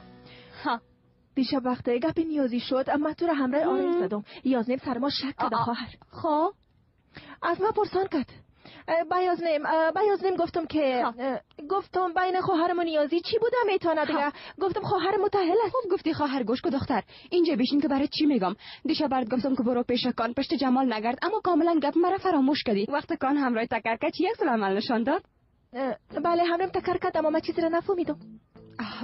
دیشب وقت گپ نیازی شد اما تو را همراه آرنج زدم. یازنیم سر ما شک کرده خواهر. خب از ما پرسان کرد. بیازنیم گفتم که گفتم بین خواهرم و نیازی چی بوده میتونه دیگه. گفتم خواهر متأهل است. خوب گفتی خواهر. گوش کو دختر، اینجا بشین که برای چی میگم. دیشب برات گفتم که برو پیش کان پشت جمال نگرد، اما کاملا گپ مرا فراموش کردی. وقت کان همراه تکر کرد چی یک عمل نشان داد؟ بله همراه تکر کرد، اما من چیزی را نفهمیدم.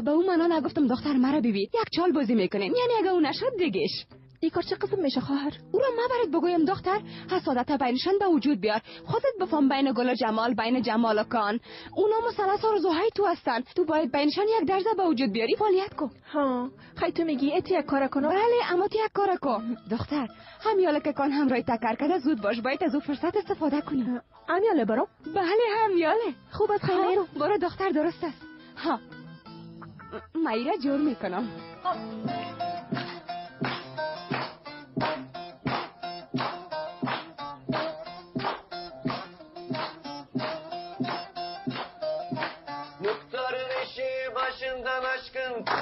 به اون معنا نگفتم دختر مرا ببین، یک چال بازی میکنیم، یعنی اگه اون نشد دیگهش. این کار چه قسم میشه خواهر؟ او را ما برات بگویم دختر، حسادت بینشان به وجود بیار. خودت بفهم بین گل و جمال، بین جمال و کان، اونا مثلث آرزوهای تو هستن. تو باید بینشان یک درزه به وجود بیاری. فعالیت کو. ها خیلی تو میگی ات یک کار کنم؟ بله اما تو یک کار کو دختر. همیاله که کان همراه تکر کرده زود باش، باید از او فرصت استفاده کنی. همیاله برو؟ بله همیاله. خوب از خیلی برو دختر. درست است. ها مایره جور میکنم.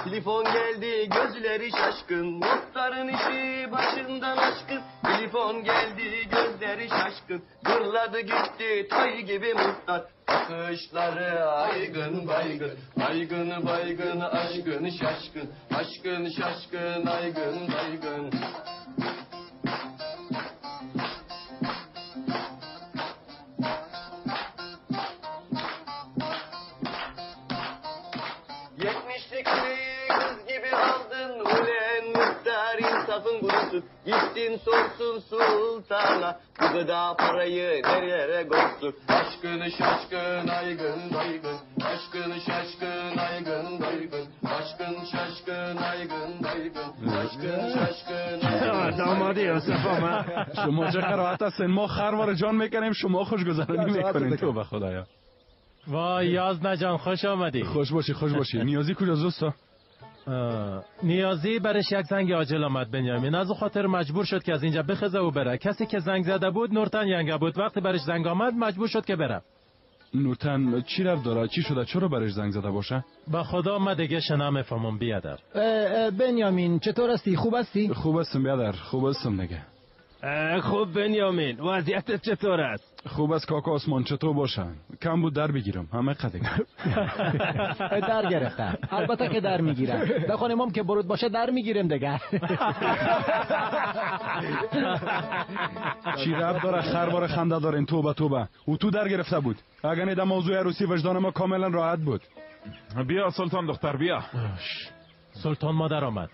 Telefon geldi gözleri şaşkın. Muhtarın işi başından aşkın. Telefon geldi gözleri şaşkın. Fırladı gitti tay gibi muhtar. Bakışları aygın baygın. Aygın baygın aşkın şaşkın. Aşkın şaşkın aygın baygın. Gittin sorsun sultana, bu kadar parayı nerelere koysun? Aşkını şaşkın aygın baygın, aşkını şaşkın aygın baygın, aşkın şaşkın aygın baygın, aşkın şaşkın aygın. دامادی یوسف ما شما چه قرائت هستین. ما خروار جان میکنیم، شما خوشگذرانی میکنین. تو به خدایا. وای یازنه جان خوش آمدی. خوش باشی خوش باشی. نیازی کجاست دوستا؟ نیازی برش یک زنگ عاجل آمد بنیامین، از او خاطر مجبور شد که از اینجا بخزه و بره. کسی که زنگ زده بود نورتن ینگه بود. وقتی برش زنگ آمد مجبور شد که بره. نورتن چی رفت داره؟ چی شده؟ چرا برش زنگ زده باشه؟ با خدا ما دیگه نمیفهمم بیادر. بنیامین چطور هستی؟ خوب هستی؟ خوب هستم بیادر، خوب هستم دیگه. خب بنیامین، وضعیتت چطور است؟ خوب است کاکا عثمان، چطور باشه؟ کم بود در بگیرم، همه قدر در گرفتم. البته که در میگیرم. در خانه مام که برود باشه در میگیریم دیگه. چی رب داره خربار خنده دارین؟ توبه توبه. او تو در گرفته بود. اگر نه در موضوع عروسی وجدان ما کاملا راحت بود. بیا سلطان دختر بیا. سلطان مادر آمد.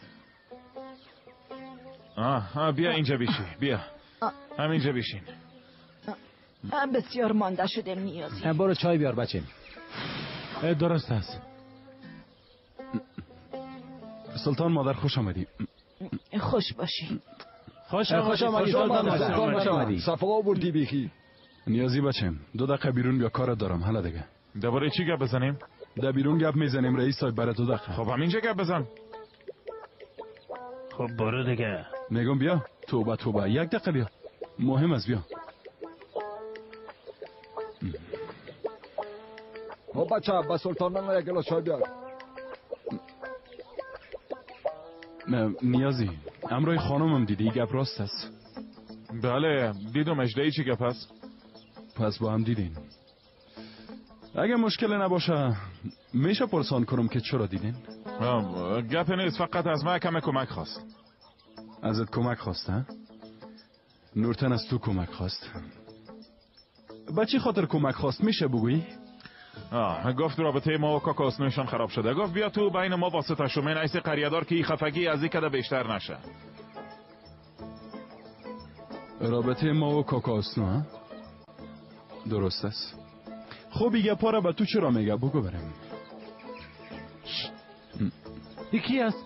بیا اینجا بیشی، بیا همینجا بیشین. بسیار مانده شده نیازی. برو چای بیار بچه. درست است. سلطان مادر خوش آمدی. خوش باشی. خوش آمدی سلطان، خوش آمدی. صفا آوردی بیخی. نیازی بچم 2 دقیقه بیرون بیا، کار دارم. حالا دیگه درباره چی گپ بزنیم؟ در بیرون گپ میزنیم رئیس صاحب، برای 2 دقیقه. خب همینجا گپ بزن. خب برو دیگه. میگم بیا. توبه توبه، 1 دقیقه بیا، مهم است بیا. خب بچه با سلطان من یک گلاس چای بیار. نیازی امرای خانمم دیدی؟ گپ راست است؟ بله دیدم. اجدهی چی گپ است؟ پس با هم دیدین. اگه مشکل نباشه میشه پرسان کنم که چرا دیدین؟ گپ نیست، فقط از من کم کمک خواست. ازت کمک خواست؟ نورتن از تو کمک خواست. به چی خاطر کمک خواست میشه بگویی؟ گفت رابطه ما و کاکا اسنوشان خراب شده. گفت بیا تو بین ما واسطه شو، من ایسی قریه‌دار که این خفگی از این کده بیشتر نشه. رابطه ما و کاکا اسنو درست است. خب این گپا را به تو چرا میگه؟ بگو برم. یکی است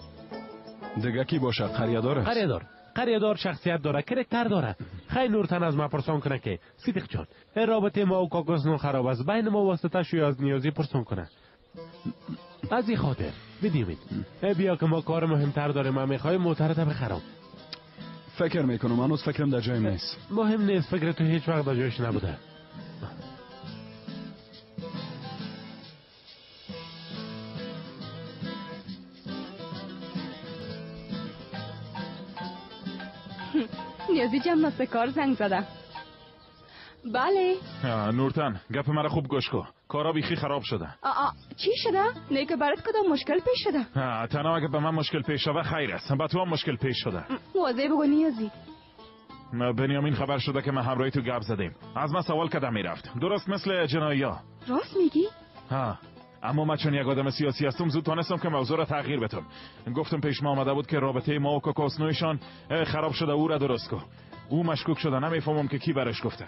دیگه کی باشه؟ قریه‌دار است. قریه‌دار، قریه‌دار شخصیت داره، کرکتر داره. خیلی نورتن از ما پرسان کنه که صدیق جان رابطه ما و کاکاسنو خراب است، بین ما واسطه شوی از نیازی پرسان کنه. از این خاطر بدیمید بیا که ما کار مهمتر داریم. من میخوایم موترت بخرم. فکر میکنم هنوز فکرم در جایم نیست. مهم نیست، فکر تو هیچ وقت در جایش نبوده. نیازی جمع کار زنگ زده. بله نورتن گپ مرا خوب گوش کن، کارا بیخی خراب شده. چی شده؟ نه که برات کدام مشکل پیش شده؟ تنها اگه به من مشکل پیش شوه خیر است، به تو هم مشکل پیش شده. واضح بگو نیازی. بنیامین خبر شده که من همراهی تو گپ زدیم. از من سوال کردم میرفت، درست مثل جنایا. راست میگی؟ ها، اما من چون یک آدم سیاسی هستم زود تانستم که موضوع را تغییر بدم. گفتم پیش ما آمده بود که رابطه ما و کاکاسنویشان خراب شده، او را درست کن. او مشکوک شده، نمیفهمم که کی برش گفته.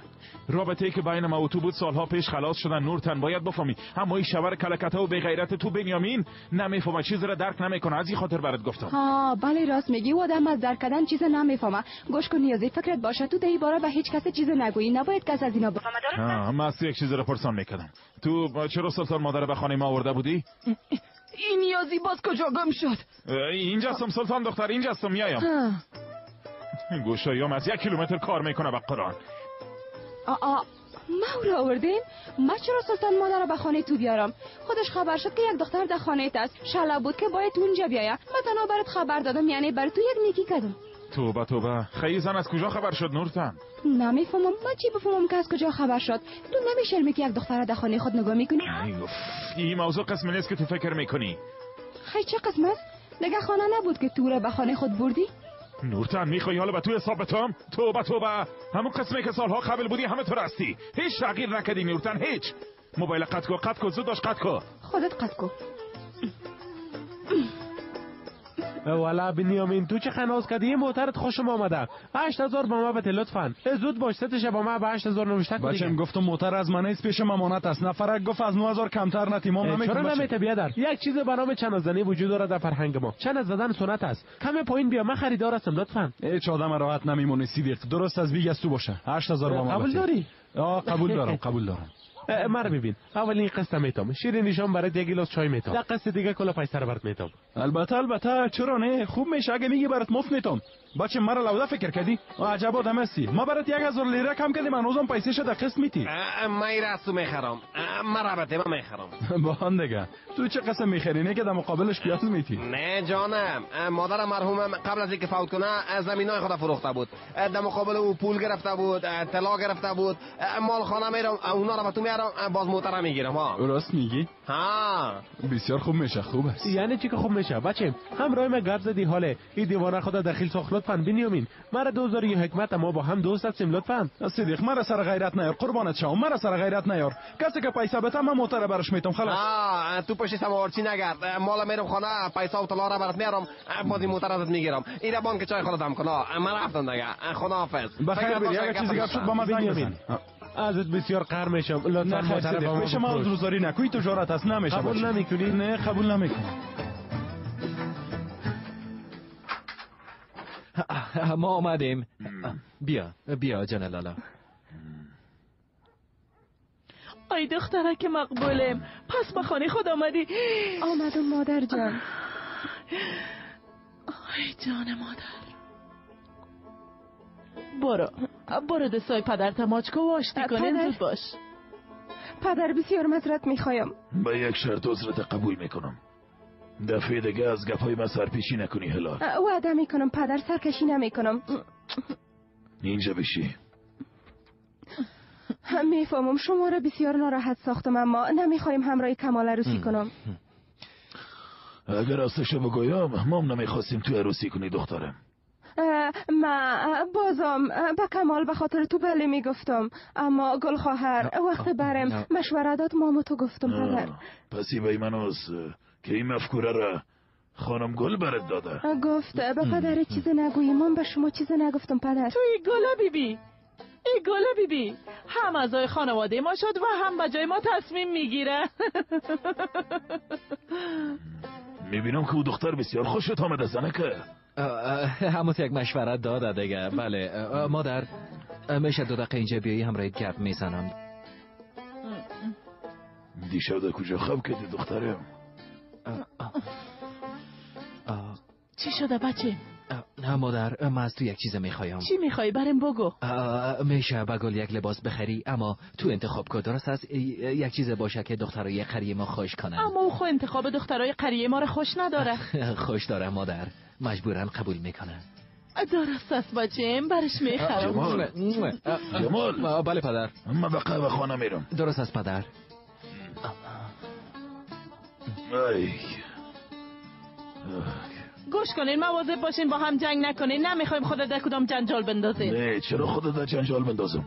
رابطه ای که بین ما و تو بود سالها پیش خلاص شدن نورتن، باید بفهمی. اما این شوهر کلکته و بی غیرت تو بنیامین نمیفهمه، چیز را درک نمیکنه، از این خاطر برات گفتم. ها بله راست میگی، و آدم از درک کردن چیز نمیفهمه. گوش کن نیازی، فکرت باشه تو در باره به هیچ کس چیز نگویی، نباید کس از اینا بفهمه. درست؟ من از یک چیز را پرسان میکردم. تو چرا سلطان مادر به خانه ما آورده بودی؟ این نیازی باز کجا گم شد؟ اینجا هستم سلطان دختر، اینجا هستم، میایم. گوشایم از 1 کیلومتر کار میکنه به قرآن. ما او را آوردیم؟ ما چرا سلطان مادر را به خانه تو بیارم؟ خودش خبر شد که یک دختر در خانه است، شلا بود که باید اونجا بیایه. من تنها برات خبر دادم، یعنی برای تو یک نیکی کردم. توبه توبه، خیلی زن از کجا خبر شد نورتن؟ نمیفهمم، من چی بفهمم که از کجا خبر شد؟ تو نمیشرمی که یک دختر را در خانه خود نگاه میکنی؟ این موضوع قسم نیست که تو فکر میکنی. خیلی چه قسم است؟ دیگه خانه نبود که تو را به خانه خود بردی؟ نورتن میخوای حالا به تو حساب بتم؟ توبه توبه، همون قسمی که سالها قبل بودی همه تو راستی، هیچ تغییر نکردی نورتن، هیچ. موبایل قطع کو، قطع کو، زود باش قطع کو. خودت قطع کو. والا بنیامین تو چه خناز کردی؟ موترت خوشم آمده. 8000 با ما بده لطفا. زود باش ستش با ما به 8000 نوشته کن. بچم گفتم موتر از من نیست، پیش امانت است. نفرک گفت از 9000 کمتر نتی. ما نمیتونم. چرا نمیته بیادر؟ یک چیز به نام چنازنی وجود داره در فرهنگ ما. چنز زدن سنت است. کم پایین بیا، من خریدار هستم لطفا. هیچ آدم راحت نمیمونه صدیق. درست از بیگ از تو باشه. 8000 با ما. قبول داری؟ قبول دارم، قبول دارم. مرا ببین، اولین قسط میتم، شیرینیشان برات یک گیلاس چای میتم، در قسط دیگه کلا پیسه رو برات میتم. البته البته، چرا نه؟ خوب میشه اگه میگی برات مفت میتم. بچه مرا لوده فکر کردی؟ عجب آدم هستی. ما برات 1000 لیره کم کردیم، هنوزم پیسه شده قسط میتی. من این میخرم، من رابطه ما میخرم. با هم دیگه تو چه قسم میخری؟ نه که در مقابلش پیاز میتی. نه جانم، مادرم مرحومم قبل از اینکه فوت کنه زمینای خود فروخته بود، در مقابل او پول گرفته بود، طلا گرفته بود، مال خانه میرم اونا رو به تو میارم، باز موتر میگیرم. ها راست میگی؟ ها بسیار خوب میشه. خوب است. یعنی چی که خوب میشه بچه؟ همراه ما گپ زدی، حاله این دیوانه خدا دخیل ساخت. لطفاً بنیامین مرا دوزاری حکمت، ما با هم دوست هستیم. لطفاً صدیق مرا سر غیرت نیار، قربانت شوم، مرا سر غیرت نیار. کسی که پیسه بده من موتر برش میتم. خلاص. تو پشت سماورچی نگرد، مالا میرم خانه پیسه و طلا را برات میارم، باز این موتر ازت میگیرم. این بانک چای خودت هم کنه. من رفتم دیگه، خداحافظ. بخیر بری. اگه چیزی گپ شد با من زنگ بزن. ازت بسیار قهر میشم. لطفاً موتر با من شما روزاری نکوی، تجارت هست نمیشه. قبول نمیکنی؟ نه قبول نمیکنم. ما آمدیم. بیا بیا جان لالا. ای دخترک مقبولم، پس به خانه خود آمدی؟ آمدم مادر جان. ای جان مادر، برو برو دستای پدرت ماچ کو آشتی کنین. زود باش. پدر بسیار معذرت میخوایم. با یک شرط عذرت قبول میکنم، دفعه دیگه از گپای من سرپیچی نکنی هلال. وعده میکنم پدر، سرکشی نمیکنم. اینجا بشی. میفهمم شما را بسیار ناراحت ساختم، اما نمیخوایم همراه کمال عروسی کنم. اگر راستشو بگویم ما هم نمیخواستیم تو عروسی کنی دخترم. ما بازم به کمال به خاطر تو بله میگفتم، اما گل خواهر وقت برم مشوره داد مامو تو گفتم پدر. پس این من که این مفکوره را خانم گل برات داده. گفت به پدر چیز نگویی، من به شما چیز نگفتم پدر. توی گل بیبی، ای گل بیبی هم اعضای خانواده ما شد و هم به جای ما تصمیم میگیره. میبینم که او دختر بسیار خوشت آمده زنکه. همون یک مشورت داده دیگه. بله مادر، میشه 2 دقیقه اینجا بیایی همراهیت گپ میزنم. دیشب در کجا خواب کردی دخترم؟ چی شده بچه؟ نه مادر، من از تو یک چیز میخوایم. چی میخوای؟ برم بگو. میشه به گل یک لباس بخری، اما تو انتخاب کن. درست است یک چیز باشه که دخترای قریه ما خوش کنن. اما او خو انتخاب دخترای قریه ما رو خوش نداره. خوش داره مادر، مجبورن قبول میکنه. درست است بچه، برش میخرم. جمال جمال. بله پدر. من به قهوه خانه میرم. درست است پدر. ای گوش کنین، مواظب باشین با هم جنگ نکنین. نمیخوایم خود در کدام جنجال بندازین. نه چرا خود در جنجال بندازم؟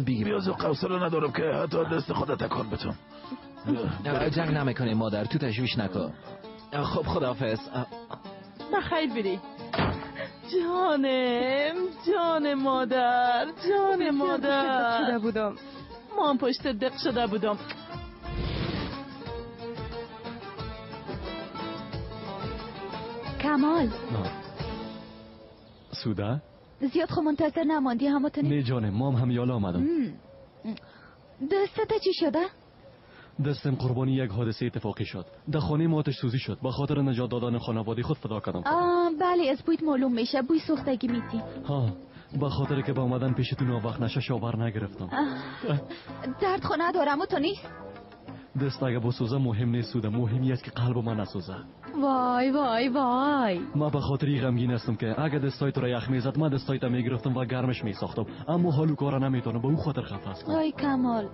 بیاز و قوسره ندارم که حتی دست خود تکان بتم. جنگ نمیکنیم مادر، تو تشویش نکن. خب خداحافظ. بخیر بری. جانم، جان مادر، جان مادر. شده بودم. ما هم پشت دق شده بودم. کمال. سودا؟ زیاد خو منتظر نماندی همتونی؟ نه جانم، مام هم یالا آمدم. دستت چی شده؟ دستم قربانی یک حادثه اتفاقی شد. در خانه ما آتش سوزی شد. به خاطر نجات دادن خانواده خود فدا کردم. بله از بویت معلوم میشه، بوی سوختگی میتی. ها، به خاطر که با آمدن پیشتون وقت نشه شاور نگرفتم. درد خو ندارم و تو نیست؟ دست اگه بسوزه مهم نیست سوده، مهمی است که قلب من نسوزه. وای وای وای. ما به خاطری غمگین هستم که اگه دستای تو را یخ میزد من دستای تا میگرفتم و گرمش میساختم، اما حالو کارا نمیتونم، به او خاطر خفه هستم. وای کمال،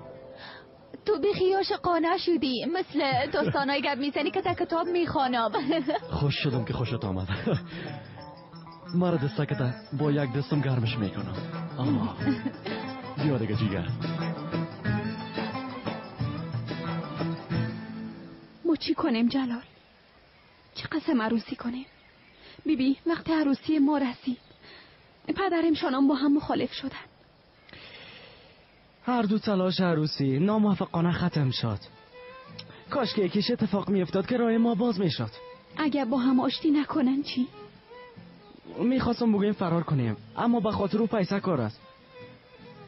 تو بیخی عاشقانه شدی، مثل داستانای گپ میزنی که در کتاب میخوانم. خوش شدم که خوشت آمد. مرا دستکت با یک دستم گرمش میکنم. بیا دیگه جیگر. ما چی کنیم جلال؟ چه قسم عروسی کنیم؟ بیبی وقت عروسی ما رسید، پدرم شانم با هم مخالف شدن. هر دو تلاش عروسی ناموفقانه ختم شد. کاش که یکیش اتفاق میافتاد که راه ما باز میشد. اگر با هم آشتی نکنن چی؟ میخواستم بگویم فرار کنیم، اما به خاطر او پیسه کار است.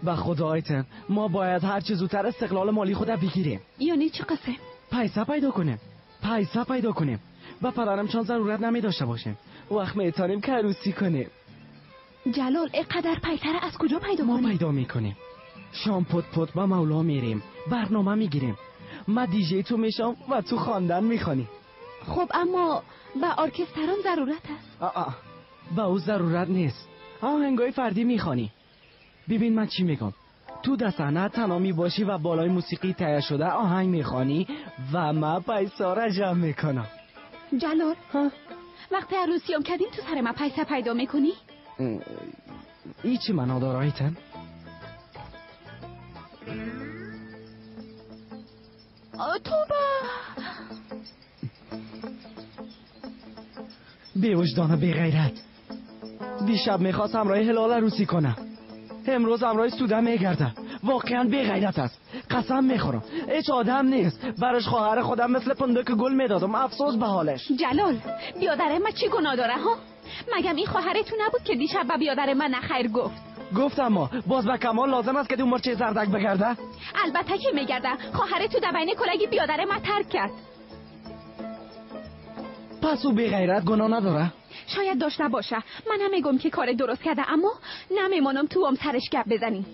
به خدا آیتن، ما باید هر چه زودتر استقلال مالی خود بگیریم. یعنی چه قسم؟ پیسه پیدا کنیم. پیسه پیدا کنیم. و پدرم چون ضرورت نمی داشته باشیم. وقت میتونیم که عروسی کنیم. جلال اینقدر پیسه را از کجا پیدا کنیم؟ ما پیدا میکنیم. شام پت پت با مولا میریم، برنامه میگیریم. ما دیجی تو میشم و تو خواندن میخوانی. خب اما به ارکسترام ضرورت است. به او ضرورت نیست. آهنگای فردی میخوانی. ببین من چی میگم. تو در صحنه تنها میباشی و بالای موسیقی تهیه شده آهنگ میخوانی و من پیسه را جمع میکنم. جلال وقتی عروسیام کردیم تو سر من پیسه پیدا میکنی؟ ای چی معنا داره آیتن؟ توبه بی وجدان و بی غیرت. دیشب میخواست همراه هلال عروسی کنم، امروز همراه سوده میگرده. واقعا بی غیرت است، قسم میخورم هیچ آدم نیست. براش خواهر خودم مثل پندک گل میدادم. افسوس به حالش. جلال بیادر من چی گناه داره ها؟ مگم این خواهر تو نبود که دیشب به بیادر من نخیر گفت؟ گفتم ما باز به کمال لازم است که دو مرچه زردک بگرده؟ البته که میگرده. خواهر تو در بین کلگی بیادر من ترک کرد. پس او بی غیرت گناه نداره؟ شاید داشته باشه. من هم میگم که کار درست کرده، اما نمیمانم تو هم سرش گپ بزنی.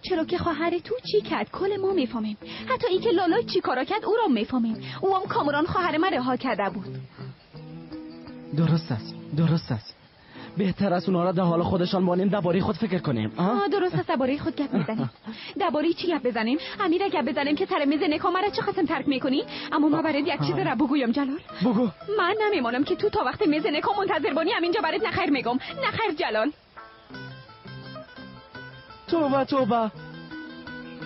چرا که خواهر تو چی کرد کل ما میفهمیم. حتی اینکه لالای چی کارا کرد او را میفهمیم. او هم کامران خواهر من رها کرده بود. درست است، درست است. بهتر است اونا را در حال خودشان مانیم، درباره خود فکر کنیم. درست است، درباره خود گپ میزنیم. درباره چی گپ بزنیم؟ امیر گپ بزنیم که سر میز نکاح مرا چه قسم ترک میکنی؟ اما ما برات یک چیز را بگویم جلال. بگو. من نمیمانم که تو تا وقت میز نکاح منتظر بانی. همینجا برات نخیر میگم. نخیر جلال. توبه توبه،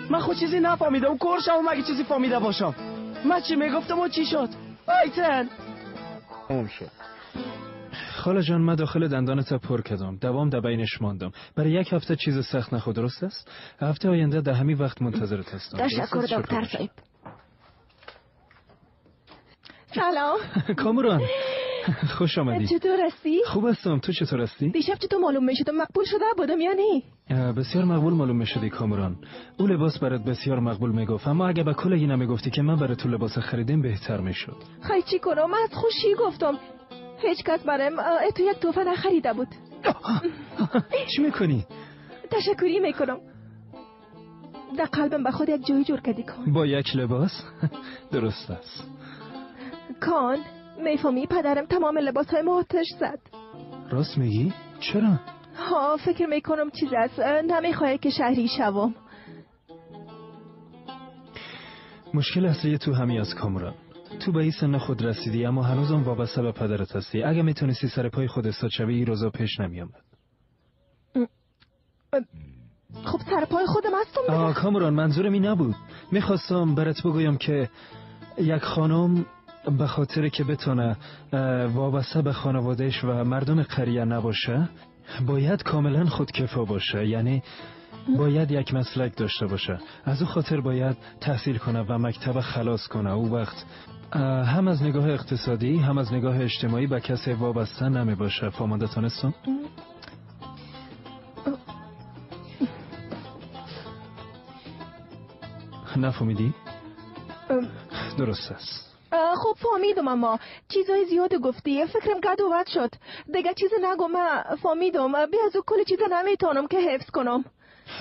من خود چیزی نفهمیدم. کورشم مگه چیزی فهمیده باشم؟ من چی میگفتم و چی شد؟ آیتن شد. خاله جان من داخل دندانت پر کردم، دوام در بینش ماندم. برای یک هفته چیز سخت نخو، درست است؟ هفته آینده در همین وقت منتظرت هستم. تشکر دکتر صاحب. سلام کامران، خوش آمدی. چطور هستی؟ خوب هستم، تو چطور هستی؟ دیشب چطور معلوم میشدم مقبول شده بودم یا نه؟ بسیار مقبول معلوم میشدی کامران. او لباس برات بسیار مقبول میگفت، اما اگه به کلگی نمیگفتی که من برات تو لباس خریدم بهتر میشد. خیلی چی کنم؟ از خوشی گفتم. هیچ کس برایم تو یک تحفه نخریده بود. چی میکنی؟ تشکری میکنم. در قلبم به خود یک جایی جور کردی کن. با یک لباس؟ درست است. کان میفهمی پدرم تمام لباس های ما آتش زد. راست میگی؟ چرا؟ ها فکر میکنم چیز است. نمیخواه که شهری شوم. مشکل اصلی تو همی از کامران. تو به این سن خود رسیدی اما هنوزم وابسته به پدرت هستی. اگه میتونستی سر پای خود استاد شوی این روزا پیش نمیامد. خب سر پای خودم هستم. کامران منظورم این نبود. میخواستم برات بگویم که یک خانم به خاطر که بتونه وابسته به خانوادهش و مردم قریه نباشه باید کاملا خودکفا باشه، یعنی باید یک مسلک داشته باشه. از او خاطر باید تحصیل کنه و مکتب خلاص کنه. او وقت هم از نگاه اقتصادی هم از نگاه اجتماعی به کسی وابسته نمی باشه. فهمیده تانستم؟ نفهمیدی؟ درست است. خب فهمیدم، اما چیزای زیاد گفتی، فکرم گد و ود شد. دیگه چیز نگو، من فهمیدم. بی از او کل چیز نمیتونم که حفظ کنم.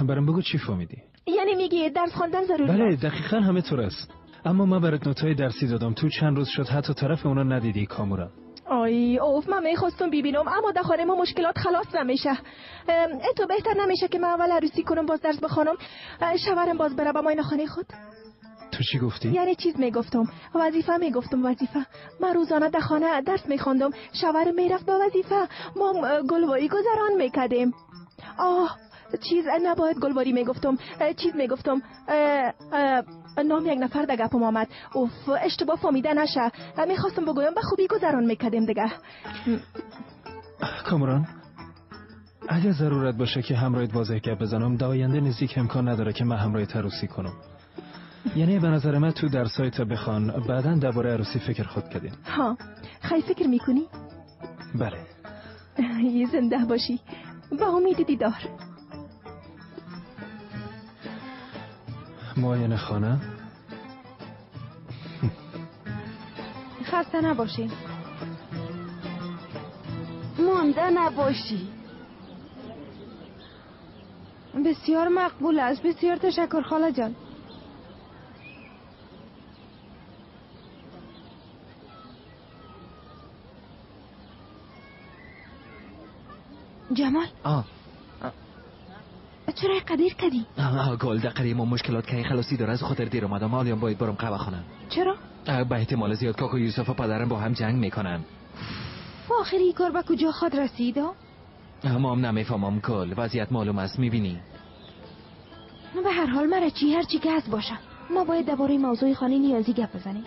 برام بگو چی فهمیدی؟ یعنی میگی درس خواندن ضروری؟ بله دقیقاً همه طور است. اما من برات نوتای درسی دادم، تو چند روز شد حتی طرف اونا ندیدی کامورا. آی اوف، من میخواستم ببینم اما در خانه ما مشکلات خلاص نمیشه. تو بهتر نمیشه که من اول عروسی کنم باز درس بخوانم، شوهرم باز بره با ماین خانه خود؟ تو چی گفتی؟ یعنی چیز میگفتم، وظیفه میگفتم، وظیفه. من روزانه در خانه درس میخواندم، شوهرم میرفت با وظیفه، ما گلواری گذران میکردیم. آه چیز نباید گلواری میگفتم، چیز میگفتم. نام یک نفر در گپم آمد. اوف اشتباه فهمیده نشه. میخواستم بگویم به خوبی گذران میکردیم دیگه. کامران اگه ضرورت باشه که همراهت واضح گپ بزنم، در آینده نزدیک امکان نداره که من همراهت عروسی کنم. یعنی به نظر من تو درسایت بخوان، بعدا درباره عروسی فکر خود کردیم. ها خیلی فکر میکنی؟ بله. یه زنده باشی، با امید دیدار. معاینه خانه؟ خسته نباشی. مانده نباشی. بسیار مقبول است. بسیار تشکر خاله جان. جمال، چرا قدیر کدی؟ گل در ما مشکلات که خلاصی داره، از خاطر دیر اومدم. حالا باید برم قهوه خانه. چرا؟ به احتمال زیاد کاکو یوسف و پدرم با هم جنگ میکنن. آخری کار به کجا خود رسید؟ ما هم نمیفهمم گل، وضعیت معلوم است، میبینی. به هر حال مرا چی، هر چی که هست باشه. ما باید درباره موضوع خانه نیازی گپ بزنیم.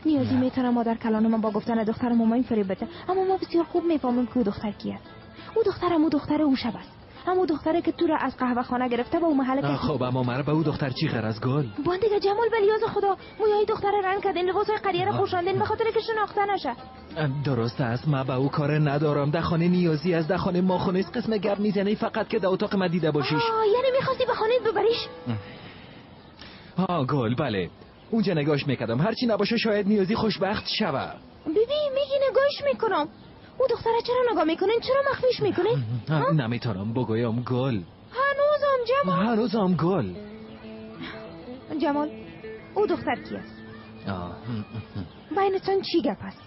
نیازی میتونه مادر کلان ما با گفتن دختر مامان فریب بده، اما ما بسیار خوب میفهمیم که او دختر کی است. او دخترم، او دختر او شب است. همون دختره که تو را از قهوه خانه گرفته با او محله که. خب اما مرا به او دختر چی غرض گل؟ بان دیگه جمال، بلیاز خدا مویای دختر رنگ کردین، لباسای قریه را پوشاندین به خاطر که شناخته نشه. درست است، ما به او کار ندارم. در خانه نیازی از در خانه ما خونه قسم گپ میزنی فقط که در اتاق ما دیده باشیش. یعنی میخواستی به خانه ببریش؟ ها گل، بله. اونجا نگاش میکردم، هرچی نباشه شاید نیازی خوشبخت شوه. ببین میگی نگاش میکنم. او دختره چرا نگاه میکنین؟ چرا مخفیش میکنین؟ نمیتونم بگویم گل. هنوزم جمال. هنوزم گل. جمال، او دختر کی است؟ بینتان چی گپ است؟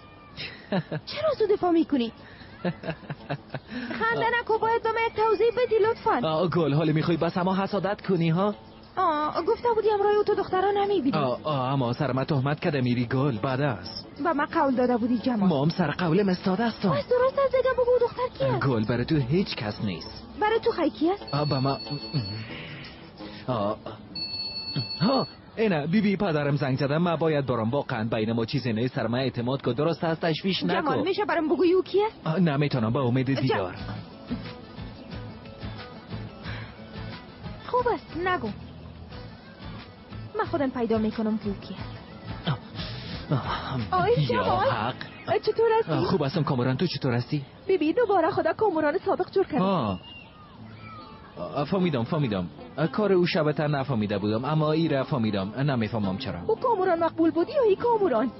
چرا زود دفاع میکنی؟ خنده نکو، باید به من یک توضیح بدی لطفا. گل، حالا میخوای بس اما حسادت کنی ها؟ گفته بودی امرای او تو دخترها نمیبینی. اما سر من تهمت کده میری گل، بعد است. به من قول داده بودی جمال. ما هم سر قولم استاده هستم. بس درست است دیگه، بگو دختر کی است؟ گل برای تو هیچ کس نیست. برای تو خی کی است؟ به من ها اینه بی بی پدرم زنگ زدم، من باید برام. واقعا بین ما چیزی نیست، سر من اعتماد کن. درست است، تشویش نکن. جمال میشه برام بگویی او کی است؟ نمیتونم، با امید دیدار. خوب است، نگو. من خودم پیدا میکنم که او کی است. آی جمال، چطور هستی؟ خوب هستم کامران، تو چطور هستی؟ ببین دوباره خدا کامران سابق جور کرد. فهمیدم. کار او شبتر نفهمیده بودم، اما ای را فهمیدم. نمیفهمم چرا. او کامران مقبول بودی یا ای کامران؟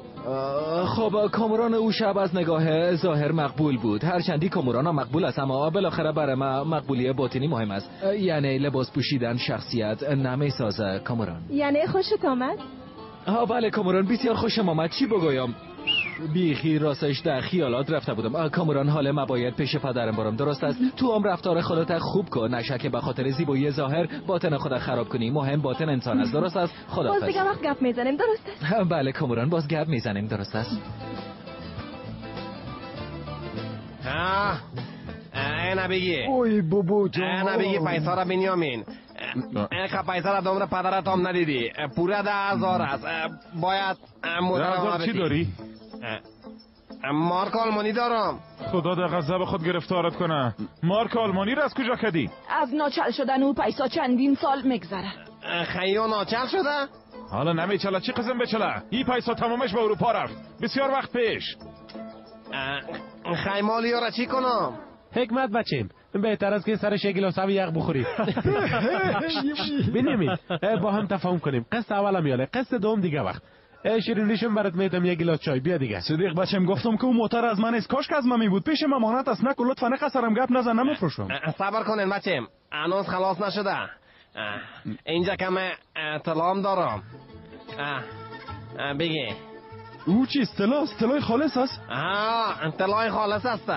خب کامران او شب از نگاه ظاهر مقبول بود. هرچندی کامران هم مقبول است، اما بالاخره برای ما مقبولی باطنی مهم است. یعنی لباس پوشیدن شخصیت نمیسازه کامران. یعنی خوشت آمد؟ بله کامران، بسیار خوشم آمد. چی بگویم؟ بیخی راستش در خیالات رفته بودم. کامران حال ما باید پیش پدرم برم. درست است، تو هم رفتار خودت خوب کن، نشه که به خاطر زیبایی ظاهر باطن خود خراب کنی. مهم باطن انسان است. درست است، خداحافظ. باز دیگه وقت گپ میزنیم، درست است؟ بله کامران، باز گپ میزنیم، درست است. اینا بگی. اوی بابا جان. اینا بگی پیسا را بنیامین. اینقدر پیسا را دمر پدرت هم ندیدی. پورا 10,000 است. باید 10,000 چی داری؟ مارک آلمانی دارم. خدا در غضب خود گرفتارت کنه. مارک آلمانی را از کجا کدی؟ از ناچل شدن او پیسا چندین سال میگذره. خیلی ناچل شده؟ حالا نمیچله، چی قسم بچله؟ این پیسا تمامش به اروپا رفت بسیار وقت پیش. خیمالی را چی کنم؟ حکمت بچیم، بهتر است که سرش یک گلاس آب یخ بخوری. بنیامین با هم تفاهم کنیم. قسط اولم یاله، قسط دوم دیگه وقت. شیرینیشم برات میتم، یک گلاس چای بیا دیگه. صدیق بچم، گفتم که او موتر از من است. کاش که از من می بود. پیش من امانت است. نکن لطفا، نقه سرم گپ نزن، نمیفروشم. صبر کنین بچم، هنوز خلاص نشده. اینجا کم طلام دارم. بگی او چیست؟ طلا؟ طلای خالص است؟ طلای خالص است.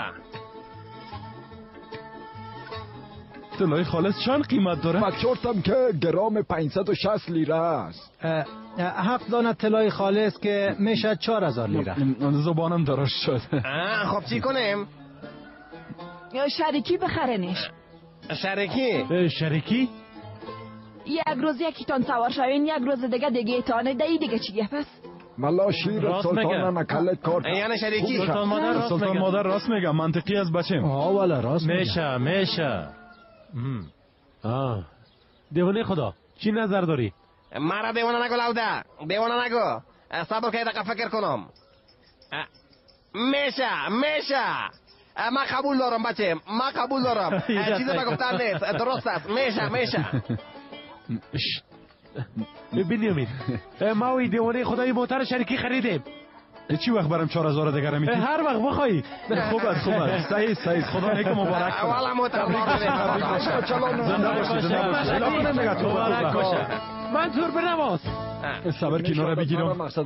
طلای خالص چند قیمت داره؟ فکرتم که گرام 560 لیره است. 7 دانه طلای خالص که میشه 4000 لیره. زبانم دراز شد. خب چی کنیم؟ شریکی بخرنش. شریکی؟ شریکی؟ یک روز یکیتان سوار شوین، یک روز دیگه دیگه تانه دیگه دیگه چیه پس؟ ملا شیر سلطان نکلت کار. یعنی شریکی؟ سلطان مادر راست میگه، منطقی از بچم. والا راست میگه. میشه. دیوانه خدا چی نظر داری؟ مرا دیوانه نگو لاوده، دیوانه نگو. صبر که دقیقه فکر کنم. میشه. من قبول دارم بچه، من قبول دارم. چیزی به گفتن نیست، درست است. میشه. بنیامین، ما و دیوانه خدای موتر شریکی خریدیم. چی وقت برم 4000 دیگه میتی؟ هر وقت بخوای. خوب است، خوب است. صحیح صحیح. خدا نیک مبارک کنه. والا موتر زنده باشی، زنده باشی. مبارک باشه. منصور بنواز. صبر که اینا را بگیرم. چه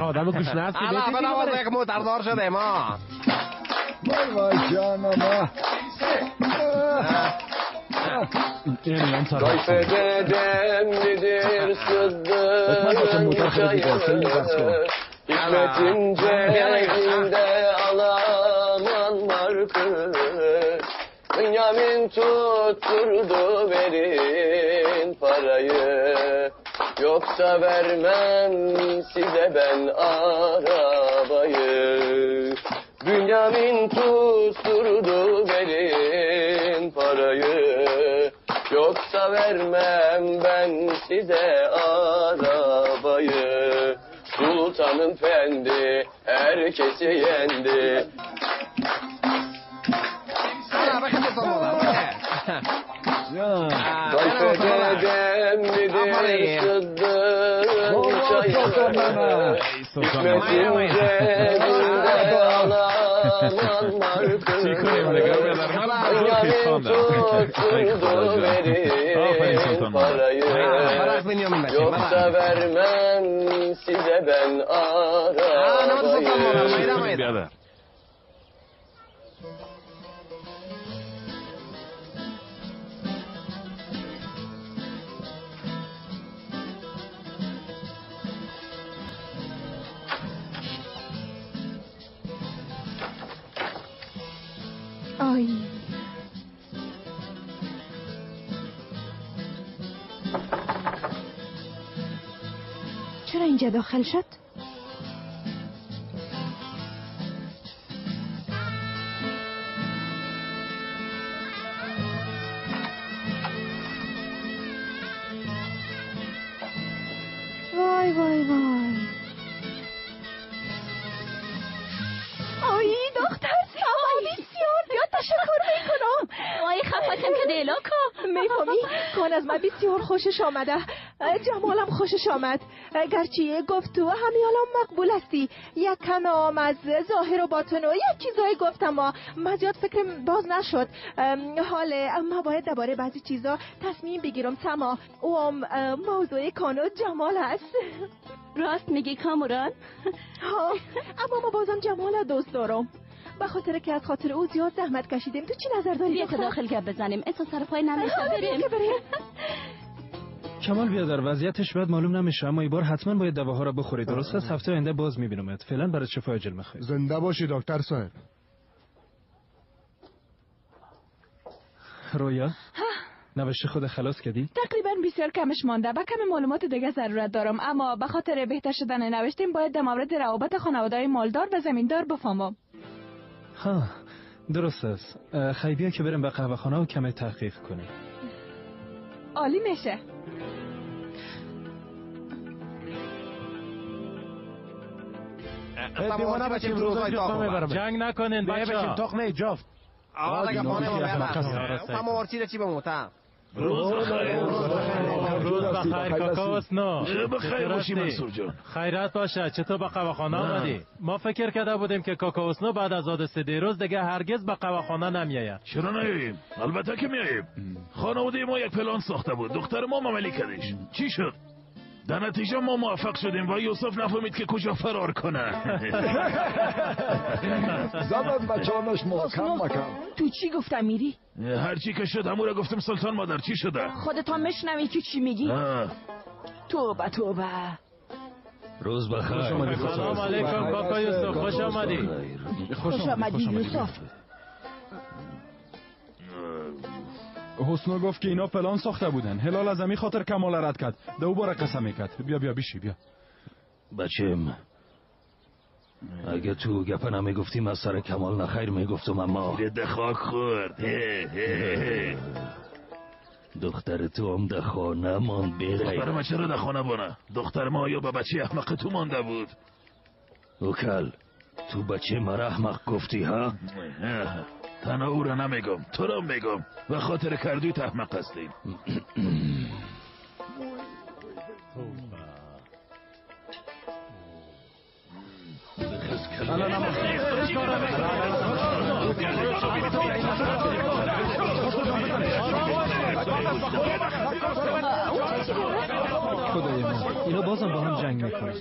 آدم گشنه است. الا بنواز، یک موتردار شده ما. وای وای جانم. Kayfe dedem nedir sıddığın çayı, Hikmetin cehinde alaman markı. Bünyamin tutturdu verin parayı, yoksa vermem size ben arabayı. Bünyamin tutturdu verin parayı, yoksa vermem ben size arabayı. Sultanın fendi herkesi yendi. Kayfe dedem midir sıddığın çayı, Hikmetin cebinde alaman markı. Bünyamin tutturdu verin parayı, yoksa vermem size ben arabayı. آی چرا اینجا داخل شد؟ وای وای وای. آی دختر بسیار زیاد تشکر میکنم. وای خفاتم که دیلاکا. میفهمی کان از من بسیار خوشش آمده. جمالم خوشش آمد، گرچه گفت تو همیالم مقبول هستی. یک کم از ظاهر و باطن و یک چیزایی گفتم، ما زیاد فکرم باز نشد. حال ما باید درباره بعضی چیزا تصمیم بگیرم. سما او هم موضوع کان و جمال هست. راست میگی کاموران؟ ها، اما ما بازم جمال دوست دارم، به خاطر که از خاطر او زیاد زحمت کشیدیم. تو چی نظر داری؟ بیا که داخل گپ بزنیم. اصلا سر پای نمیشه بریم. کمال بیادر وضعیتش باید معلوم نمیشه، اما این بار حتما باید دواها را بخوری. درست است؟ هفته آینده باز میبینمت. فعلا برای شفای عاجل میخوای. زنده باشی دکتر صاحب. رویا، نوشته خود خلاص کردی؟ تقریبا بسیار کمش مانده. به کم معلومات دیگه ضرورت دارم، اما به خاطر بهتر شدن نوشتیم باید در مورد روابط خانواده‌های مالدار و زمیندار بفهمم. ها درست است. خیلی بیا که بریم به قهوه خانه و کمی تحقیق کنیم. عالی میشه. دیوانه بچیم روزای جنگ نکنین بچه. تخ نه جفت. آقا دیگه خانه ما ببر. چی به موتا؟ روز بخیر. روز بخیر کاکا حسنو. بخیر باشی منصور جان. خیرات باشه. چطور به قهوه‌خانه آمدی؟ ما فکر کرده بودیم که کاکا حسنو بعد از حادثه دیروز دیگه هرگز به قهوه‌خانه نمیآید. چرا نیاییم؟ البته که میاییم. خانواده ما یک پلان ساخته بود. دختر ما عملی کردش. چی شد؟ در نتیجه ما موفق شدیم و یوسف نفهمید که کجا فرار کنه. زدن بچانش محکم مکم. تو چی گفتم میری؟ هر چی که شد همون را گفتم. سلطان مادر چی شده؟ خودت هم میشنوی که چی میگی؟ توبه توبه. روز بخیر. سلام علیکم کاکا یوسف، خوش آمدی. خوش آمدی یوسف. حسنا گفت که اینا پلان ساخته بودن. هلال از امی خاطر کمال رد کرد. دوباره قسم کرد. بیا بیا بیشی بیا. بچم اگه تو گپه نمیگفتیم از سر کمال نخیر میگفتم، اما ده خاک خورد. دختر تو هم ده خانه ماند. بی دختر ما چرا ده خانه بانه؟ دختر ما یا به بچه احمق تو مانده بود؟ اوکل تو بچه مرا احمق گفتی ها؟ تنها او را نمیگم، تو را میگم. به خاطر کردوی احمق هستیم. خدای من، اینا بازم با هم جنگ میکنن.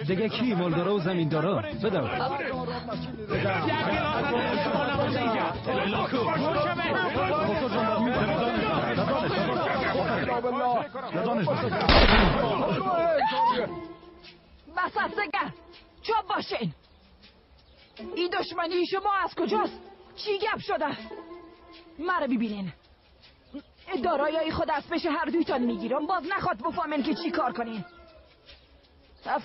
دیگه کی؟ مالدارا و زمیندارا. بدم. بس از دیگه چوب باشین. این دشمنی شما از کجاست؟ چی گپ شده؟ مرا ببینین، دارایی خود از پیش هر دویتان میگیرم. باز نخواد بفهمین که چی کار کنین.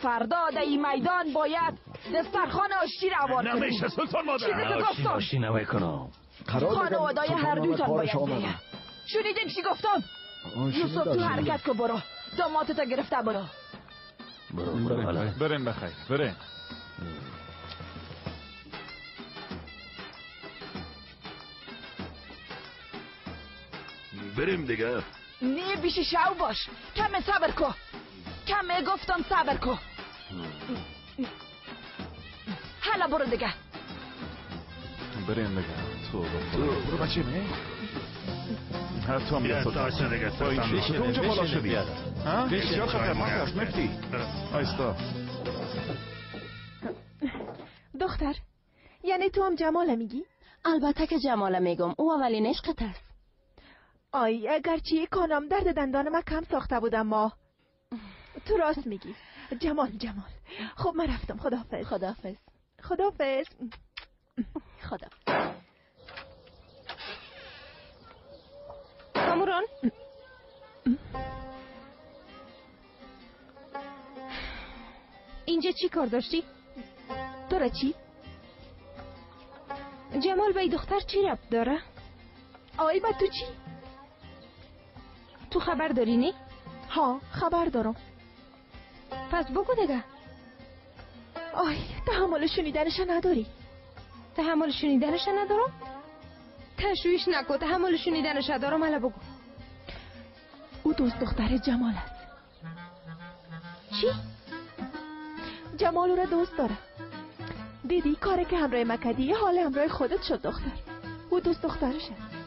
فردا در این میدان باید دسترخوان آشتی را آوار کنیم. نمیشه سلطان مادر. چیزی که گفتم آشتی نمیکنم. خانوادای هر دویتان باید بیه. شنیدین چی گفتم؟ یوسف تو حرکت کن، برو دامادتا گرفته برو. برو بریم بخیر، بریم. بریم دیگه. نه بیشی شو باش، کم صبر کو. کم گفتم صبر کو. حالا برو دیگه. بریم دیگه. تو برو بچه می. تو هم بیا تو اونجا بالا شدی. بسیار خطرناک است مفتی. آیستا دختر، یعنی تو هم جمال میگی؟ البته که جمال میگم، او اولین عشقت است. آی اگرچه کانم درد دندان من کم ساخته بودم. ما تو راست میگی. جمال جمال. خب من رفتم. خداحافظ. خداحافظ. خداحافظ. خدا. کاموران، اینجا چی کار داشتی؟ تو را چی؟ جمال به دختر چی ربط داره؟ آی با تو چی؟ تو خبر داری نی؟ ها خبر دارم. پس بگو دیگه. آی تحمل شنیدنش نداری. تحمل شنیدنش ندارم؟ تشویش نکن، تحمل شنیدنش دارم. حالا بگو. او دوست دختر جمال است. چی؟ جمال او را دوست داره. دیدی کاری که همراه مکدی حال همراه خودت شد دختر. او دوست دخترش است.